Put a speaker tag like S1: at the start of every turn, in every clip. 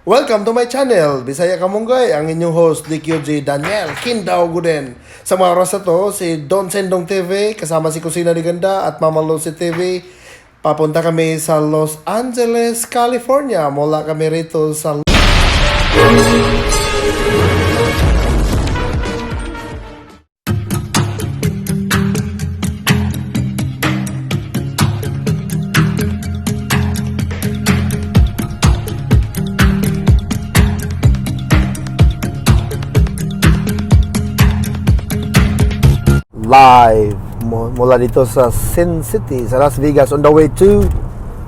S1: Welcome to my channel, Bisaya Kamunggay, ang inyong host, DQG Daniel Kindaw Guden. Sa mga oras na to, si Don Sendong TV, kasama si Kusina ni Ganda at Mama Lucy TV. Papunta kami sa Los Angeles, California. Mula kami rito sa live mula dito sa Sin City, sa Las Vegas, on the way to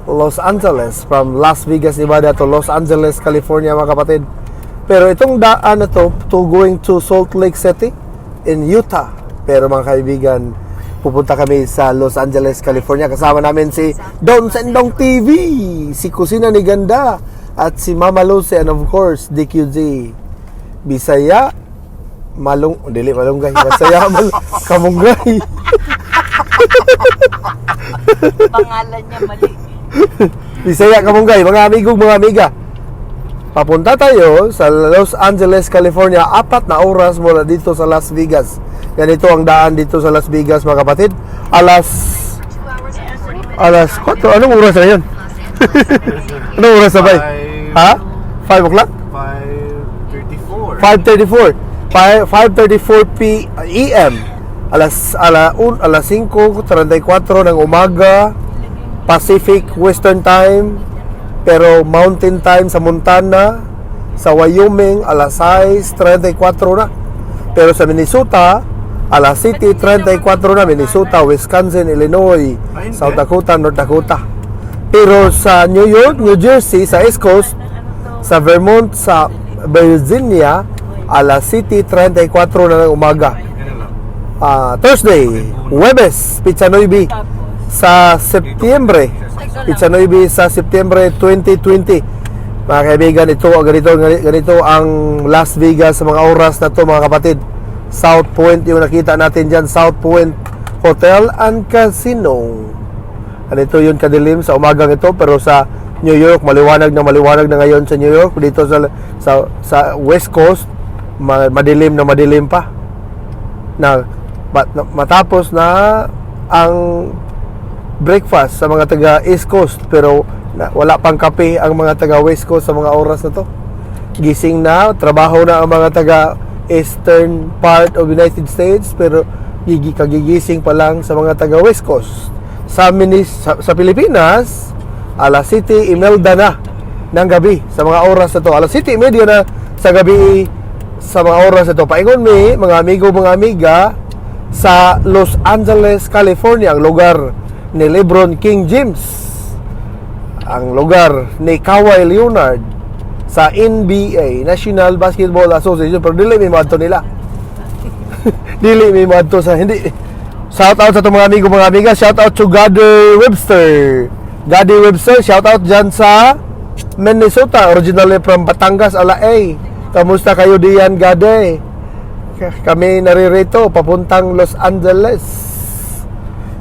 S1: Los Angeles, from Las Vegas, Nevada to Los Angeles, California, mga kapatid. Pero itong daan na to going to Salt Lake City in Utah. Pero mga kaibigan, pupunta kami sa Los Angeles, California. Kasama namin si Don Sendong TV, si Kusina ni Ganda, at si Mama Lucy, and of course, DQG. Bisaya, malung dili malunggay, masaya mal kamunggay.
S2: Pangalan niya mali.
S1: Bisaya kamunggay, mga amigo, mga amiga. Papunta tayo sa Los Angeles, California, 4 na oras mula dito sa Las Vegas. Ganito ang daan dito sa Las Vegas, mga kapatid. Alas 4, anong oras na yun? Anong oras na ba? Ha? 5 o'clock?
S3: 5:34.
S1: 5:34. 5:34 p.m. Alas 5:34 ng umaga, Pacific Western Time, pero Mountain Time sa Montana, sa Wyoming, alas 6:34 na. Pero sa Minnesota, alas 7:34 na, Minnesota, Wisconsin, Illinois,
S3: Ay, hindi.
S1: South Dakota, North Dakota. Pero sa New York, New Jersey, sa East Coast, sa Vermont, sa Virginia, alas 7:34 na ng umaga.
S3: Ganun lang.
S1: Thursday, Huwebes, pitsa 9 sa Setyembre. Pitsa 9 sa Setyembre 2020. Mga kaibigan, ito ganito ganito ang Las Vegas sa mga oras na to, mga kapatid. South Point yung nakita natin diyan, South Point Hotel and Casino. Ganito yun kadilim sa umagang ito, pero sa New York maliwanag na ngayon sa New York. Dito sa West Coast, madilim na madilim pa. Na matapos na ang breakfast sa mga taga East Coast, pero wala pang kape ang mga taga West Coast sa mga oras na to. Gising na, trabaho na ang mga taga eastern part of United States, pero kagigising pa lang sa mga taga West Coast. Sa Pilipinas, alas 7:30 na ng gabi sa mga oras na to. Alas 7:30 na sa gabi sa mga oras na to. Paingon mi, mga amigo, mga amiga, sa Los Angeles, California, ang lugar ni LeBron King James, ang lugar ni Kawhi Leonard sa NBA, National Basketball Association, pero dili may moadto nila. Dili may moadto sa hindi. Shout out sa itong mga amigo, mga amiga. Shout out to Gady Webster. Gady Webster, shout out dyan sa Minnesota, originally from Batangas, Alaay. Kamusta kayo diyan, Gady? Kami naririto papuntang Los Angeles.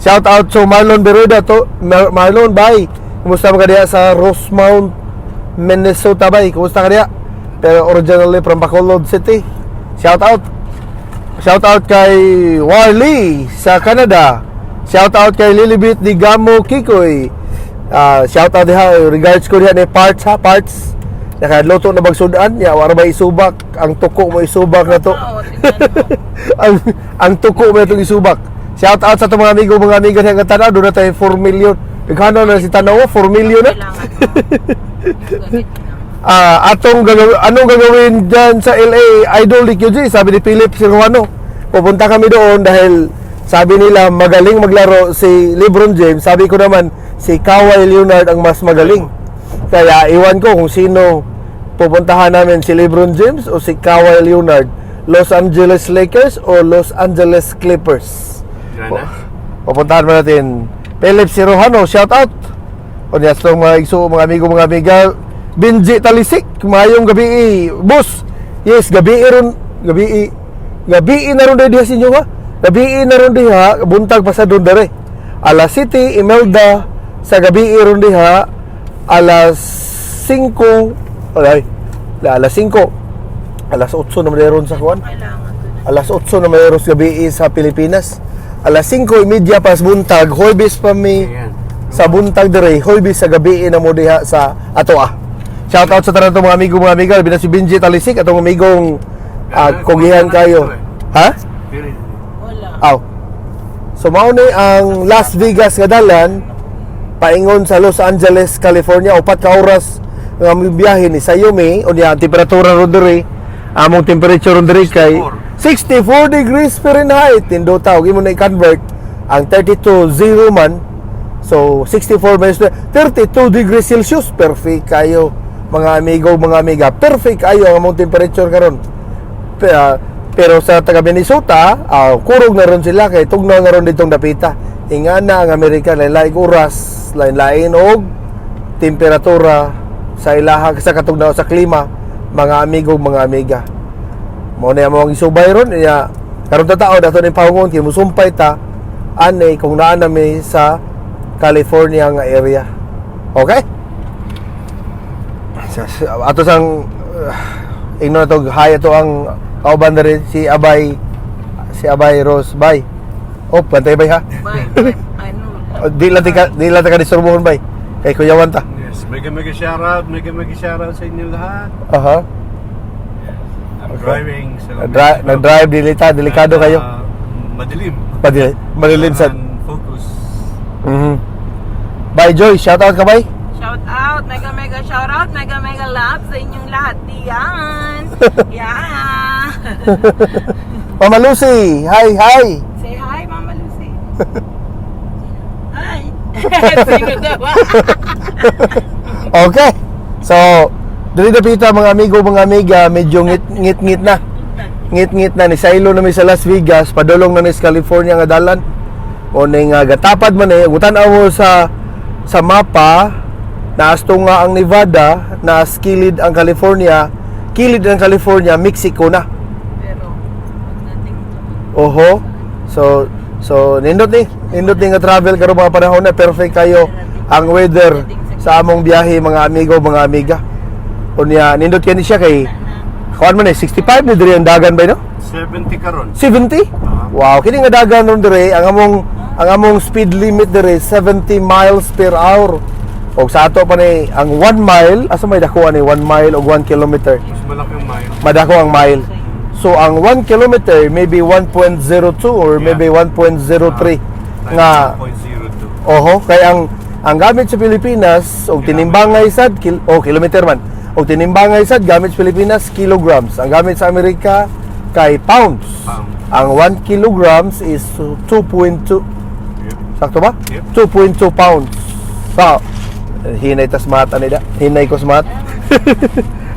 S1: Shout out to Marlon Beruda to Marlon, bye. Kumusta ka diya sa Rosemount, Minnesota, bay? Kumusta ka diya? Pero originally from Bacolod City. Shout out. Shout out kay Warley sa Canada. Shout out kay Lilibit Digamo Kikoy. Shout out diha, regards ko diha ni Parts, ha, Parts. Nakaluto na bagsudan, ya wala ba isubak ang tuko mo, isubak na to.
S2: Oo, tingnan mo.
S1: Ang tuko mo itong isubak. Shout out sa itong mga amigo, mga amiga nga tanaw, doon na tayo 4 million. Nagkano na si tanaw, 4 million na.
S2: Kailangan mo. Ganito na.
S1: Atong gagawin, anong gagawin dyan sa LA, Idol DQG, sabi ni Philip Siruano. Pupunta kami doon dahil sabi nila magaling maglaro si LeBron James. Sabi ko naman si Kawhi Leonard ang mas magaling. Kaya iwan ko kung sino pupuntahan namin, si LeBron James o si Kawhi Leonard. Los Angeles Lakers o Los Angeles Clippers.
S3: Grana?
S1: Pupuntahan mo natin. Philip Siruhano, shout out. O niya sa mga igso, mga amigo, mga amiga. Benji Talisik, maayong gabi. Boss, yes, gabi ron, gabi. Gabi na ron diha sa inyo ha. Gabi na ron diha, buntag pa sa doon dere. Alas City, Imelda, sa gabi ron diha, alas 5, alay, Alas 5, alas 8 na mayroon sa kuan.
S2: Kailangan ko na.
S1: Alas 8 na mayroon sa gabi sa Pilipinas. Alas 5:30 pas buntag, Huwebes pa mi
S3: Ayan.
S1: Sa buntag dire, Huwebes sa gabi na mo diha sa atoa. Shout out sa tanan mga amigo, mga amiga, labi na si Benji Talisik, atong amigong kugihan kayo. Ha?
S3: Dili.
S2: Wala.
S1: Aw. So mao ni ang Las Vegas nga dalan paingon sa Los Angeles, California, 4 ka oras nga biyahe ni Sayumi. Unya ang temperatura ron diri, among temperature ron diri kay 64 degrees Fahrenheit. Tindota og imo na i-convert ang 32 0 man, so 64 minus 32 degrees Celsius. Perfect kayo, mga amigo, mga amiga. Perfect kayo ang among temperature karon. Pero sa taga Minnesota, kurog na ron sila kay tugnaw na ron ditong dapita. Ingana ang Amerika, lain-lain oras, lain-lain og temperatura sa ilaha sa katugnaw sa klima, mga amigo, mga amiga. Mao na mo ang isubay ron niya karon ta tao dato ning pahungon kay musumpay ta ani kung naa na mi sa California nga area. Okay? Ato sang ingnon na to, hi ato ang kauban na rin si Abay Rose bay. Oh, bantay bay ha.
S2: Bye, bye. Ano?
S1: O, di lang tika disturbuhon bay. Kay kuyawan ta.
S3: Yes, mega mega shoutout, mega mega shoutout sa inyo lahat. I'm driving so
S1: Nag-drive dilita, delikado
S3: And,
S1: kayo.
S3: Madilim.
S1: Madilim sad.
S3: And focus.
S1: Bye Joy, shout out ka bay.
S2: Shout out, mega mega shout out, mega mega love sa inyong lahat diyan. Yeah.
S1: Mama Lucy, hi hi.
S2: Say hi, Mama Lucy. Hi. Sino daw?
S1: Okay. So, dili dapita, mga amigo, mga amiga, medyo ngit ngit na. Ngit-ngit na ni Silo na mi sa Las Vegas, padulong na ni sa California nga dalan. O ning gatapad man eh, tan-aw mo sa mapa, naasto nga ang Nevada, naas kilid ang California, kilid ang California, Mexico na.
S2: Pero, pagdating doon,
S1: Oho. So nindot ni nga travel karon mga panahon na perfect kayo ang weather sa among biyahe, mga amigo, mga amiga. Unya nindot kani siya kay kuan man eh, 65 ni diri ang dagan ba no?
S3: 70 karon.
S1: 70? Wow, kini nga dagan ron diri ang among speed limit diri 70 miles per hour. Og sa ato pa ni ang 1 mile, asa may dako ani 1 mile og 1 kilometer?
S3: Mas malaki ang mile.
S1: Madako ang mile. So ang 1 kilometer maybe 1.02 or maybe 1.03 nga.
S3: 1.02.
S1: Oho, kay ang gamit sa Pilipinas og tinimbangay sad o kilometer man. Og tinimbangay sad gamit sa Pilipinas kilograms. Ang gamit sa Amerika kay pounds.
S3: Pound.
S1: Ang 1 kilograms is 2.2. Sakto ba?
S3: Yep.
S1: 2.2 pounds. So, hinay tas mat ani da. Hinay ko smart.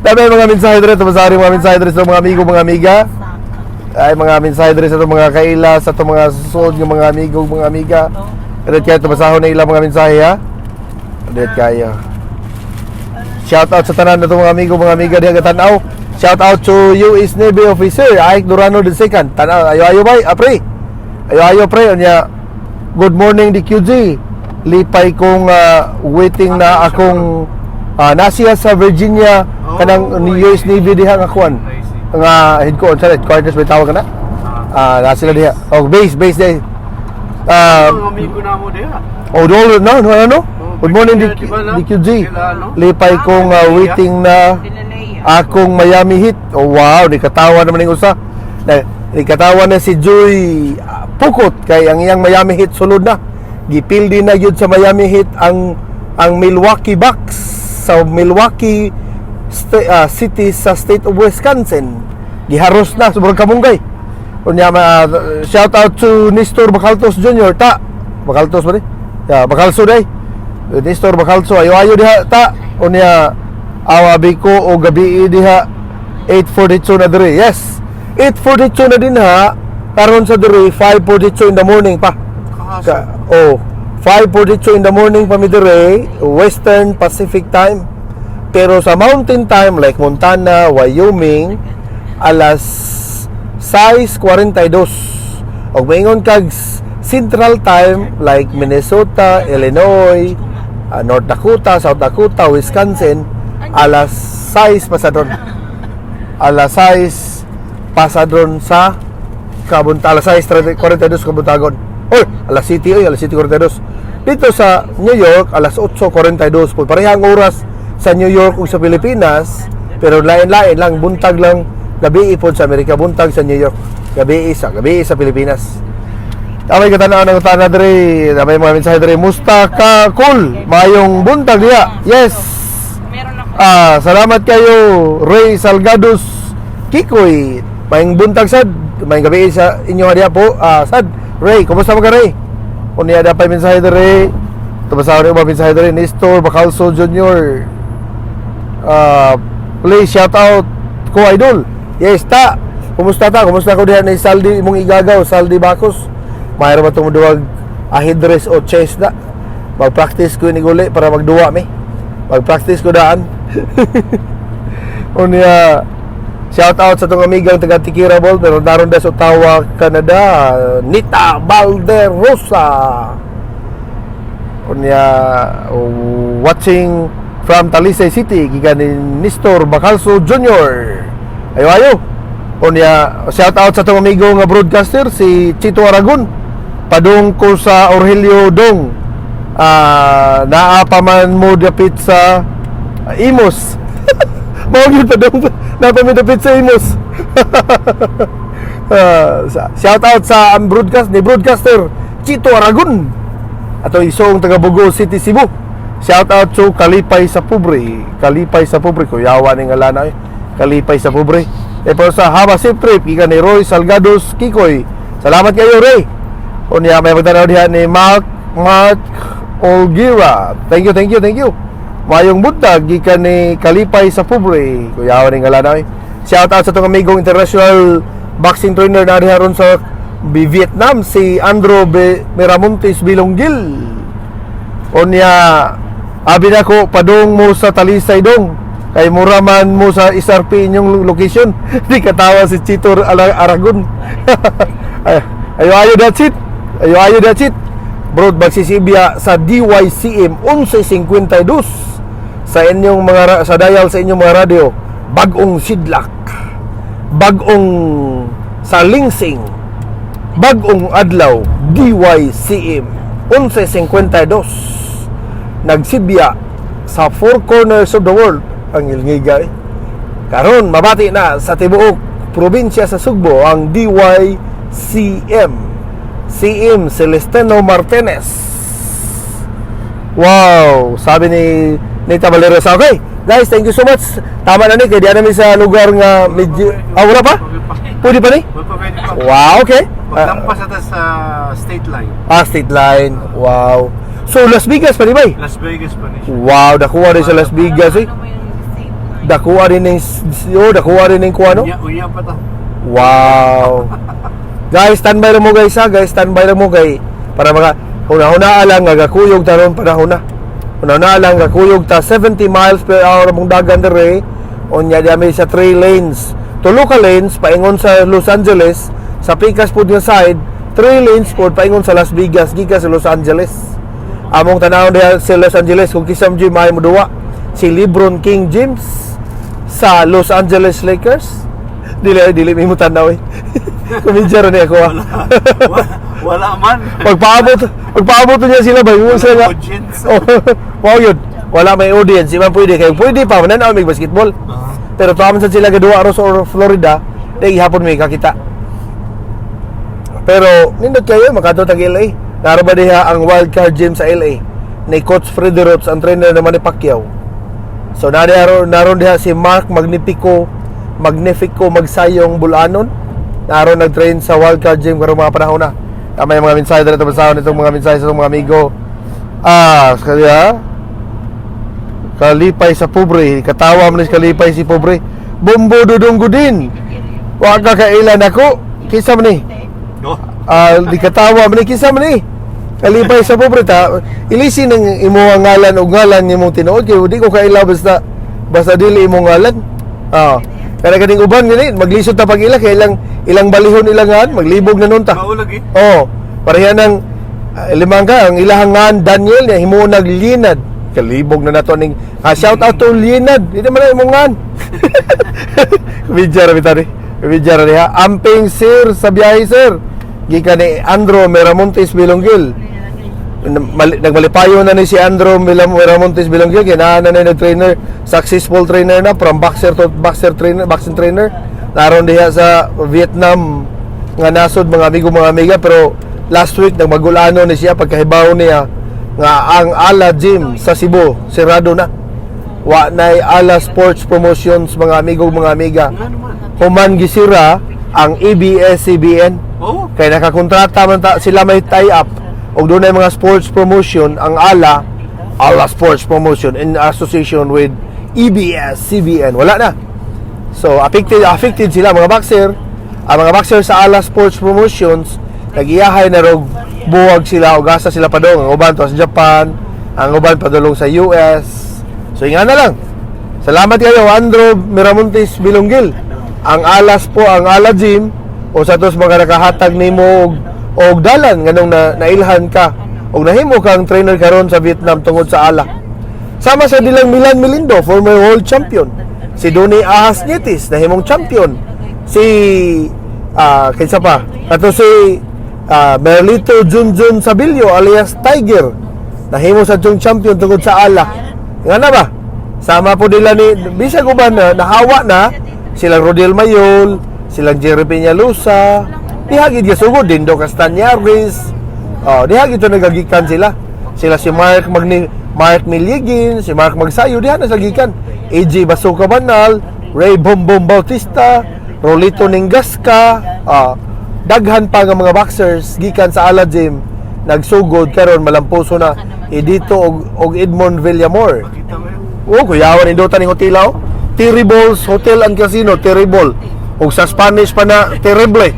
S1: Dami mga mensahe diri, tumasari mga mensahe diri sa mga amigo, mga amiga. Ay, mga mensahe diri sa itong mga kaila, sa itong mga susunod nga mga amigo, mga amiga. Diret kayo, tumasahon na ilang mga mensahe ha. Diret kayo. Shout out sa tanan na itong mga amigo, mga amiga diha tanaw. Shout out to US Navy Officer Ike Durano II. Tanaw, ayo ayo bay, apre. Ayo ayo pre, unya. Good morning DQG. Lipay kong waiting na akong nasiya sa Virginia
S3: Oh,
S1: kanang
S3: I
S1: US
S3: see.
S1: Navy diha nga kuan.
S3: I see.
S1: Nga headquarters, headquarters may tawag ka na?
S3: Ah,
S1: Ah, na sila diha. Oh, base, base diha. Ah,
S3: mga amigo na mo diha.
S1: Oh, dolo no, no, ano?
S3: Oh,
S1: Good morning
S3: Virginia, di ba, no?
S1: DQG.
S3: Sila, no?
S1: Lipay kong waiting na
S2: sila Leia.
S1: akong Miami Heat. Oh wow, nikatawa naman ning usa. Na, nikatawa na si Joy Pukot kay ang iyang Miami Heat sulod na. Gipildi na gyud sa Miami Heat ang Milwaukee Bucks sa Milwaukee City sa state of Wisconsin. Giharos na sobrang kamunggay. Unya shout out to Nestor Bacaltos Jr. Ta. Bacaltos ba ni? Ya, Bacalso day. Nestor Bacalso ayo ayo diha ta. Unya awabi ko o gabi diha 8:42 na diri. Yes. 8:42 na din ha. Karon sa diri 5:42 in the morning pa.
S3: Kahasa.
S1: Oh, 5:42 in the morning pa mi diri, Western Pacific Time. Pero sa Mountain Time like Montana, Wyoming, alas 6:42. Og maingon kag Central Time like Minnesota, Illinois, North Dakota, South Dakota, Wisconsin, Alas 6 pasadron. Alas 6 pasadron sa kabunta, alas 6:42 kabuntagon. Oy, alas 7 oy, alas 7:42. Dito sa New York, alas 8:42 po. Parehang oras sa New York ug sa Pilipinas, pero lain-lain lang, buntag lang, gabi pod sa Amerika, buntag sa New York, gabi sa Pilipinas. Tamay katanaw ng tana diri, damay mga mensahe diri. Musta ka, cool. Mayong buntag diya. Yes.
S2: Meron ako.
S1: Ah, salamat kayo, Ray Salgados Kikoy. Mayong buntag sad, mayong gabi sa inyo diya po. Ah, sad, Ray, kumusta mo ka, Ray? Unya da pa mensahe diri. Tabasahon niyo ba mensahe diri? Nestor Bacalso Jr. Ah, please shout out ko, idol. Yes, ta. Kumusta ta? Kumusta ko diha ni Saldi imong igagaw, Saldi Bacos? Mayro ba itong duwag ahidres o chess da? Mag-practice ko ni guli para magduwa mi. Mag-practice ko daan. Unya, shout out sa tong amigang taga Tikira Ball pero naron da sa Ottawa, Canada, Nita Valderosa. Unya, watching from Talisay City gikan ni Nestor Bacalso Jr. Ayo ayo. Unya, shout out sa tong amigo nga broadcaster si Chito Aragon. Padung ko sa Orhelio Dong. Ah, naa pa man mo dapit sa Imus. Mao gyud, padung naa pa mi dapit sa Imus. Ah, shout out sa ang broadcast ni broadcaster Chito Aragon. Ato isong taga Bogo City, Cebu. Shout out to Kalipay sa Pobre. Kalipay sa Pobre kuyawa ni ngalan eh. Kalipay sa Pobre. E pero sa Haba Safe Trip gikan ni Roy Salgados Kikoy. Salamat kayo, Ray. Unya may magtanaw diha ni Mark Mark Olgira. Thank you, thank you, thank you. Mayong buntag gikan ni Kalipay sa Pobre. Kuyawa ni ngalan eh. Shout out sa tong amigong international boxing trainer na diha ron sa Vietnam, si Andro B. Miramontes Bilonggil. Unya, abi na ko padung mo sa Talisay dong kay mura man mo sa SRP inyong location. Di katawa si Chito Aragon. Ay, ayo ayo, that's it. Ayo ayo, that's it. Bro, magsisibya sa DYCM 11:52 sa inyong mga sa dial sa inyong mga radio. Bag-ong sidlak, bag-ong salingsing, bag-ong adlaw, DYCM 11:52 nagsibya sa four corners of the world. Ang ilngiga eh. Karon mabati na sa tibuok probinsya sa Sugbo ang DYCM, CM Celestino Martinez. Wow, sabi ni Nita Valerosa. Okay, guys, thank you so much. Tama na ni kay diyan namin sa lugar nga medyo. Ah, wala pa? Pwede pa ni?
S3: Pwede pa, pwede pa.
S1: Wow, okay. Ah,
S3: Paglampas ata sa state line.
S1: Ah, state line. Wow. So Las Vegas pa di ba, eh?
S3: Las Vegas pa ni siya.
S1: Wow, dakuha rin sa Las Vegas eh.
S2: Ano mo yung state line?
S1: Dakuha rin ng oh, dakuha rin ng kuha no?
S3: Unya, unya pa ta.
S1: Wow. Guys, standby lang mo guys ha. Guys, standby lang mo kay para mga huna-huna lang nga gakuyog taron panahon na. Huna-huna lang gakuyog ta 70 miles per hour mong dagan dire. Unya di ami sa 3 lanes. Tulo ka lanes paingon sa Los Angeles, sa pikas pud nga side, 3 lanes pud paingon sa Las Vegas gikan sa Los Angeles. Among tanawon diha sa Los Angeles kung kinsa man may moduwa, si LeBron King James sa Los Angeles Lakers. Dili dili mi mo tanaw eh. Komedya rin ako ah.
S3: Wala, wala man.
S1: Pagpaabot niya sila ba yung sila nga.
S3: Audience.
S1: Oh, wow yun. Wala may audience, di man pwede kay pwede pa man na may basketball. Pero tuwa man sad sila gaduwa ro sa Florida, di gihapon may kakita. Pero nindot kayo makadto tag LA. Naro ba diha ang wild card gym sa LA ni Coach Freddy Roach, ang trainer naman ni Pacquiao. So naron naron diha si Mark Magnifico Magnifico Magsayong Bulanon. Naron nag-train sa wild card gym karong mga panahon na. Tama yung mga mensahe dito, basahon itong mga mensahe sa itong mga amigo. Ah, kaya Kalipay sa Pobre, katawa man ni Kalipay si Pobre. Bombo Dudong Gudin. Wa ka kailan ako. Kinsa man ni?
S3: Oh.
S1: Ah, di katawa man ni, kinsa man ni? Kalipay sa Pobre ta. Ilisin ang imo ngalan og ngalan nimong tinuod kay di ko kaila, basta basta dili imong ngalan. Ah. Kada kaning uban gani maglisod ta pag ila kay ilang ilang balihon ilang ngan, maglibog na nun ta.
S3: Maulag eh.
S1: Oh, pareha ng limang ka ang ilahang ngan Daniel niya himuon naglinad. Kalibog na nato ning shout out to Lienad. Di naman na imong ngan. Video ra bitaw ni. Video ra niya. Amping sir sa biyahe, sir. Gikan ni Andro Meramontes Bilonggil. Nagmalipayo na ni si Andro Miramontes Bilonggil kay naa na ni trainer, successful trainer na from boxer to boxer trainer, boxing trainer naron diha sa Vietnam nga nasod, mga amigo, mga amiga. Pero last week nagmagulano ni siya pagkahibaw niya nga ang Ala Gym sa Cebu sirado na, wa nay Ala Sports Promotions, mga amigo, mga amiga.
S3: Nga naman.
S1: Human gisira ang ABS-CBN kay nakakontrata man ta, sila may tie up og dunay mga sports promotion ang Ala Sports Promotion in association with E EBS-CBN. Wala na, so affected affected sila mga boxer. Ang mga boxer sa Ala Sports Promotions nagiyahay na rog buwag sila og asa sila padong. Ang uban to sa Japan, ang uban padulong sa US. So inga na lang. Salamat kayo, Andro Miramontes Bilonggil. Ang alas po, ang Ala Gym o sa tos mga nakahatag nimo og dalan nganong nailhan ka og nahimo kang trainer karon sa Vietnam tungod sa Ala. Sama sa dilang Milan Melindo, former world champion. Si Donny Ahas Nietis, nahimong champion. Si kinsa pa? Ato si Merlito Junjun Sabilio alias Tiger. Nahimo sa jung champion tungod sa Ala. Nga na ba? Sama po nila ni bisag uban na nahawa na silang Rodel Mayol, silang Jerry Peñalosa. Diha gid gasugod Dindo Castañares. Oh, diha gid to nagagikan sila. Sila si Mark Magni Mark Miligin, si Mark Magsayo diha na sa gikan. AJ Basuka Banal, Ray Bombom Bautista, Rolito Ningaska, daghan pa nga mga boxers gikan sa Ala Gym nagsugod karon malampuso na Edito og Edmond Villamor.
S3: Pakita mo yun.
S1: Oh, kuyawan indutan ning hotela oh. Terribles Hotel and Casino, Terrible. Og sa Spanish pa na terrible.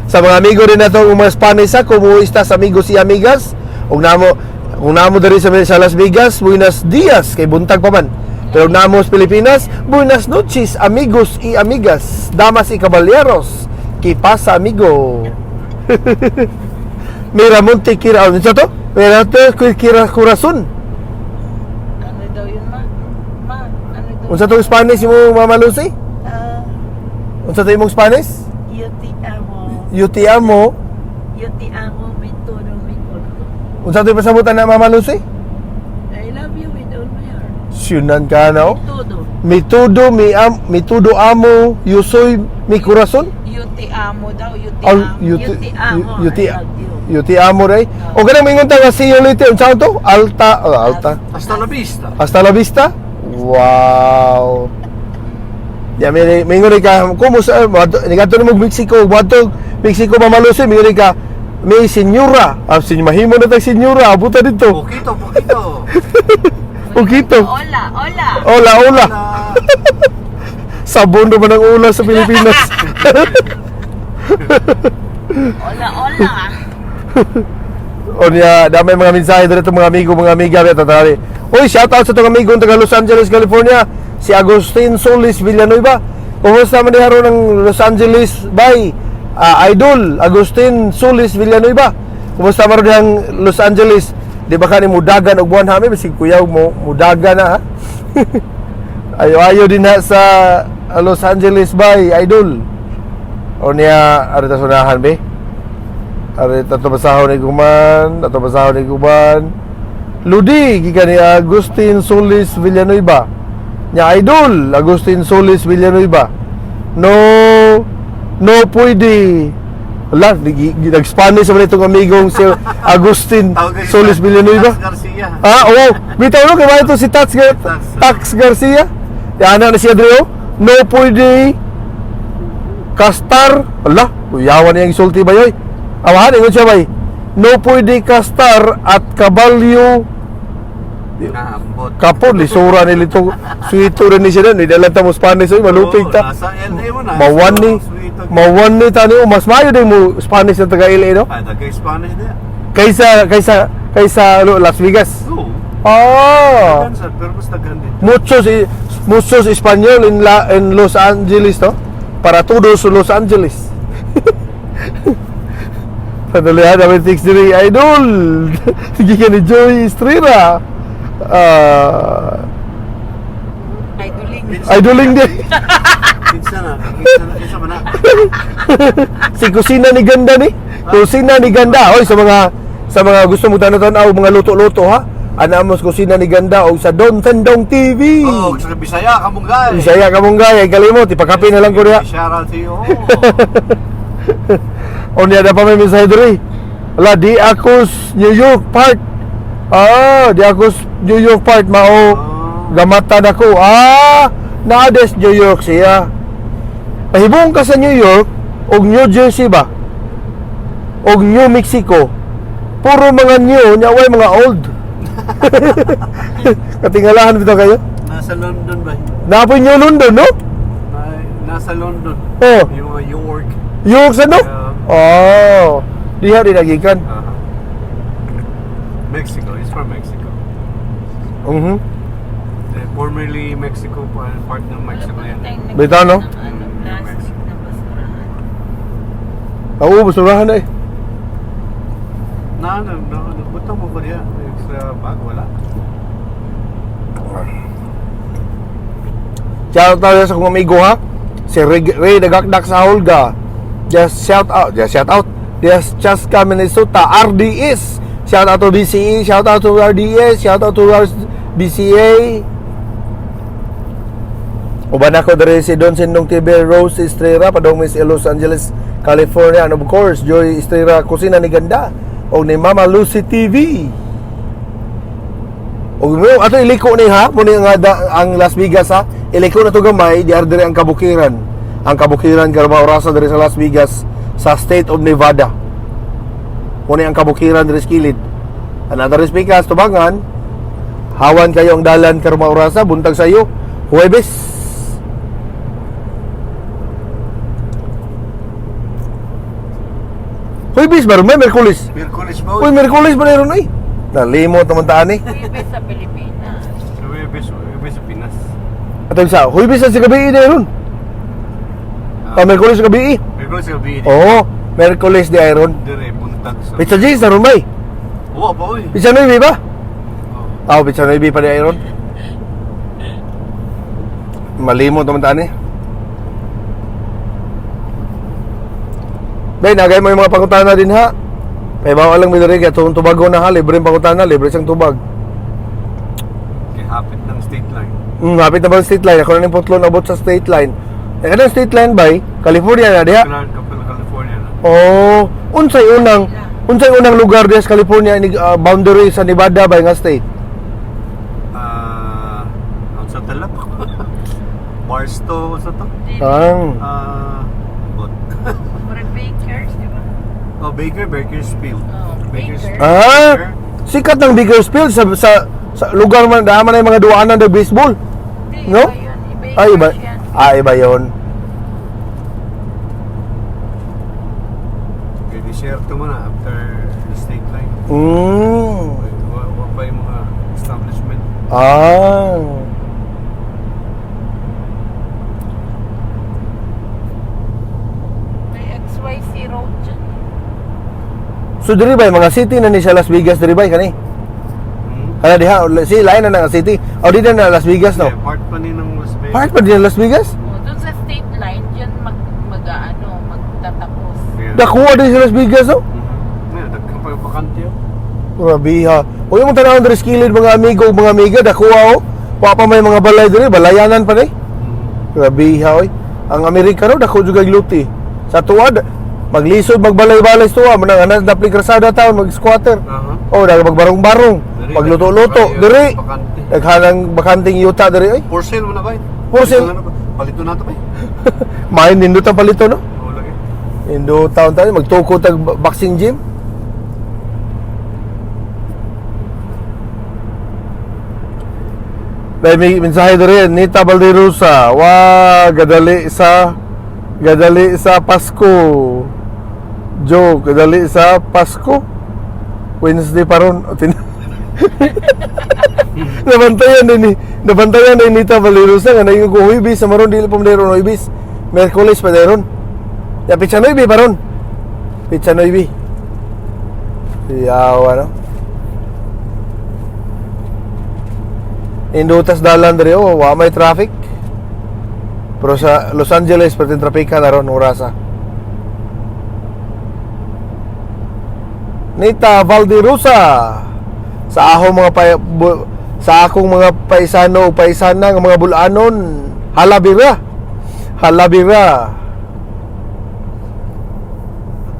S1: Sa mga amigo din nato ang mga Spanish ha, ¿cómo estás, amigos y amigas? Og namo kung namo diri sa Las Vegas, buenos dias kay buntag pa man. Pero namo sa Pilipinas, buenas noches, amigos y amigas, damas y caballeros. ¿Qué pasa, amigo? Miramonte kira, ano to? Miramonte kira corazón.
S2: Ano daw yun, ma? Ma, ano daw?
S1: Unsa tong Spanish mo, Mama Lucy?
S4: Ah,
S1: Unsa to imong Spanish?
S4: Yo te amo.
S1: Yo te amo.
S4: Yo te amo mi todo mi corazón.
S1: Unsa to pasabutan na, Mama Lucy?
S4: I love you with all my heart.
S1: Syunan ka na oh.
S4: Todo.
S1: Mi todo mi am mi todo amo, yo soy mi corazón.
S2: Yo te amo daw, yo te
S1: Al
S2: amo.
S1: yo
S4: Yo
S1: te
S4: te amo.
S1: yo te
S4: I love you.
S1: Yo te amo ray. O ganang mingon ta nga see you later. Unsa to? Alta, oh, alta.
S3: Hasta la vista.
S1: Hasta la vista. Wow. Ya may mingon ka como sa nigadto mo Mexico, wadto Mexico, Mama Lucy, mingon ka may senyora. Ah, mahimo na tag senyora, abuta dito.
S3: Poquito, poquito.
S1: Poquito.
S2: Hola, hola.
S1: Hola, hola.
S3: Hola.
S1: Sabon naman ang ula sa Pilipinas.
S2: Hola, hola.
S1: O niya, damay mga mensahe dito, mga amigo, mga amiga, beta tali. Uy, shout out sa itong amigo taga Los Angeles, California, si Agustin Solis Villanueva. Kumusta man diha ron ng Los Angeles, bay? Idol, Agustin Solis Villanueva. Kumusta man ron dihang Los Angeles? Di ba ka ni mudagan og buwan hami bisig kuyaw mo mudagan na ha. Ayo-ayo din na sa Los Angeles bay, idol. O niya, ari ta sunahan be. Ari tato basahon ni Guman, tato basahon ni Guman. Ludi gikan ni Agustin Solis Villanueva. Nya idol Agustin Solis Villanueva. No, no pwede. Wala, nag-Spanish naman itong amigong si Agustin
S3: Tawag kayo
S1: Solis Villanueva.
S3: Tats Garcia.
S1: Ah, oo. Bitaw no, kaya ito si
S3: Tax.
S1: Tax Garcia. Yan na siya Dreo. No pwede kastar. Ala, kuyawan niyang isulti ba yoy? Awahan, ingon siya bay. No pwede kastar at kabalyo
S3: Naambot.
S1: kapon, lisura ni lito. Suito rin ni siya nun. Hindi alam ta mo Spanish, oy, malupig
S3: Oo,
S1: ta.
S3: Nasa LA mo na.
S1: Mawan ni,
S3: Sweet.
S1: mawan ni tani. Oh, mas mayo din mo Spanish na taga LA, no?
S3: Ay, taga Spanish na.
S1: Kaysa ano, Las Vegas.
S3: Oo.
S1: Ah.
S3: Daghan sad, pero mas daghan dito.
S1: Muchos español in Los Angeles, no? Para todos Los Angeles. Sandali ha, dami text diri. Idol! Sige ka ni Joy Estrera. Ah,
S2: Idoling.
S1: Idoling din.
S3: Kinsa na, kinsa na, kinsa man na.
S1: Si Kusina ni Ganda ni. Kusina ni Ganda. Oy, sa mga gusto mo tanaw-tanaw mga luto-luto ha. Ana mo sa Kusina ni Ganda o sa Don Sendong TV.
S3: Oh, sa Bisaya kamong guy.
S1: Bisaya ka mong gay, ay kalimot, ipakape na lang ko niya.
S3: Shout out to you all.
S1: O niya na pa may mensahe diri. Wala, di ako New York Park. Ah, di ako New York Park mao gamatan ako. Ah, naades New York siya. Pahibong ka sa New York og New Jersey ba? Og New Mexico. Puro mga new, nya way mga old. Katingalahan bitaw kayo.
S3: Nasa London ba?
S1: Napoy New London, no?
S3: Ay, nasa London.
S1: Oh,
S3: Yung mga York.
S1: York sa no?
S3: Yeah.
S1: Oh, diha din nagikan.
S3: Mexico. It's from Mexico. Eh, formerly Mexico, part ng Mexico yan.
S1: Bitaw, no?
S2: Ng ano, plastic na basurahan.
S1: Oo, basurahan na eh.
S3: Na, na, na, nagbutang mo ko diya. Extra bag, wala.
S1: Shout out sa akong amigo ha. Si Ray, Ray Nagakdak sa Holga. Just shout out, just shout out. Just Chaska Minnesota RDS. Shout out to BCE, shout out to RDS, shout out to BCA. Uban ako diri si Don Sindong TV, Rose Estrera, padong Miss Los Angeles, California, and of course Joy Estrera, Kusina ni Ganda, o ni Mama Lucy TV. Og mo ato iliko ni ha, mo ni nga ang Las Vegas ha. Iliko na to gamay, di diri ang kabukiran. Ang kabukiran karon orasa diri sa Las Vegas sa state of Nevada. Mo ni ang kabukiran diri sa kilid. Another Vegas tubangan. Hawan kayo ang dalan karon orasa buntag sa iyo. Huwebes. Huwebes ba ron? May Merkulis.
S3: Merkulis ba?
S1: Uy, Merkulis ba na ron eh? Nalimot naman taan eh.
S2: Huwebes sa Pilipinas.
S3: Huwebes, Huwebes sa Pinas.
S1: Ato sa Huwebes sa gabi na ron. Ah, Merkulis sa gabi.
S3: Merkulis sa gabi.
S1: Oo, Merkulis di iron.
S3: Dire, buntag sa...
S1: Pizza G's na ron bay.
S3: Oo, ba, uy.
S1: Pizza 9 ba?
S3: Oo.
S1: Ah, pizza 9 pa di iron. Malimot naman taan eh. Bay, nagay mo yung mga pangutana din ha. May bawal lang midiri kaya itong tubago na ha, libre yung pangutana, libre siyang tubag.
S3: Okay, hapit ng state line.
S1: Hapit na ba ang state line? Ako na ng putlon abot sa state line. Eh, kanang state line bay, California na diha.
S3: California na.
S1: Oh, unsay unang lugar diha sa California ni boundary sa Nevada bay nga state?
S3: Ah, ang sa talap. Barstow, sa to?
S1: Ang
S3: Ah, bot.
S2: Murag Bakers, di ba?
S3: Oh, Baker, Bakersfield.
S2: Oh, Baker.
S1: Ah, sikat ng Bakersfield sa lugar man dama na yung mga duwaanan ng baseball.
S2: Hindi,
S1: No?
S2: iba yun. Bakers
S1: Ay, iba.
S2: yan.
S1: Ah, iba 'yon.
S3: Okay, disyerto mo na after the state line. Wa pa yung mga establishment.
S1: Ah.
S2: May XYZ road dyan.
S1: So diri ba mga city na ni sa Las Vegas diri ba kani? Kana diha si lain na nga city. O di na na Las Vegas no.
S3: Yeah, part pa ni ng Las Vegas.
S1: Part pa din Las Vegas?
S2: Oh, dun sa state line, dyan mag, ano, magtatapos.
S3: Yeah.
S1: Dakuha din sa Las Vegas no.
S3: Yeah, dagkang pagpakante oh.
S1: Grabe ha. Uy, mong tanawon diri sa kilid mga amigo ug mga amiga, dakuha oh. Wa pa may mga balay diri, balayanan pa ni. Grabe ha oy. Ang Amerikano dako jud kay luti. Sa tuwa maglisod magbalay-balay sa tuwa manang anas dapli krasada taon mag-squatter. Oh, dag magbarong-barong,
S3: Diri,
S1: magluto-luto
S3: daghan
S1: diri.
S3: bakante.
S1: Daghanang bakanting yuta diri oy.
S3: For sale mo na ba?
S1: For sale.
S3: Palito na to ba?
S1: Main nindot ang palito no.
S3: Oo lagi.
S1: Nindot taon tayo magtuko tag boxing gym. May mensahe diri Nita Valderosa. Wa gadali sa Pasko. Joke, gadali sa Pasko. Wednesday pa ron. O, Nabantayan din ni Nita Valderosa nga naging ko Huwebes sa maron dili pa man ron Huwebes. Miyerkules pa ron. Ya pitsa 9 pa ron. Pitsa 9. Yawa, no? Indutas dalan diri, oh, wa may traffic. Pero sa Los Angeles, perting trapika na ron orasa. Nita Valderosa, sa akong mga paisano o paisana nga mga bulanon, halabira. Halabira.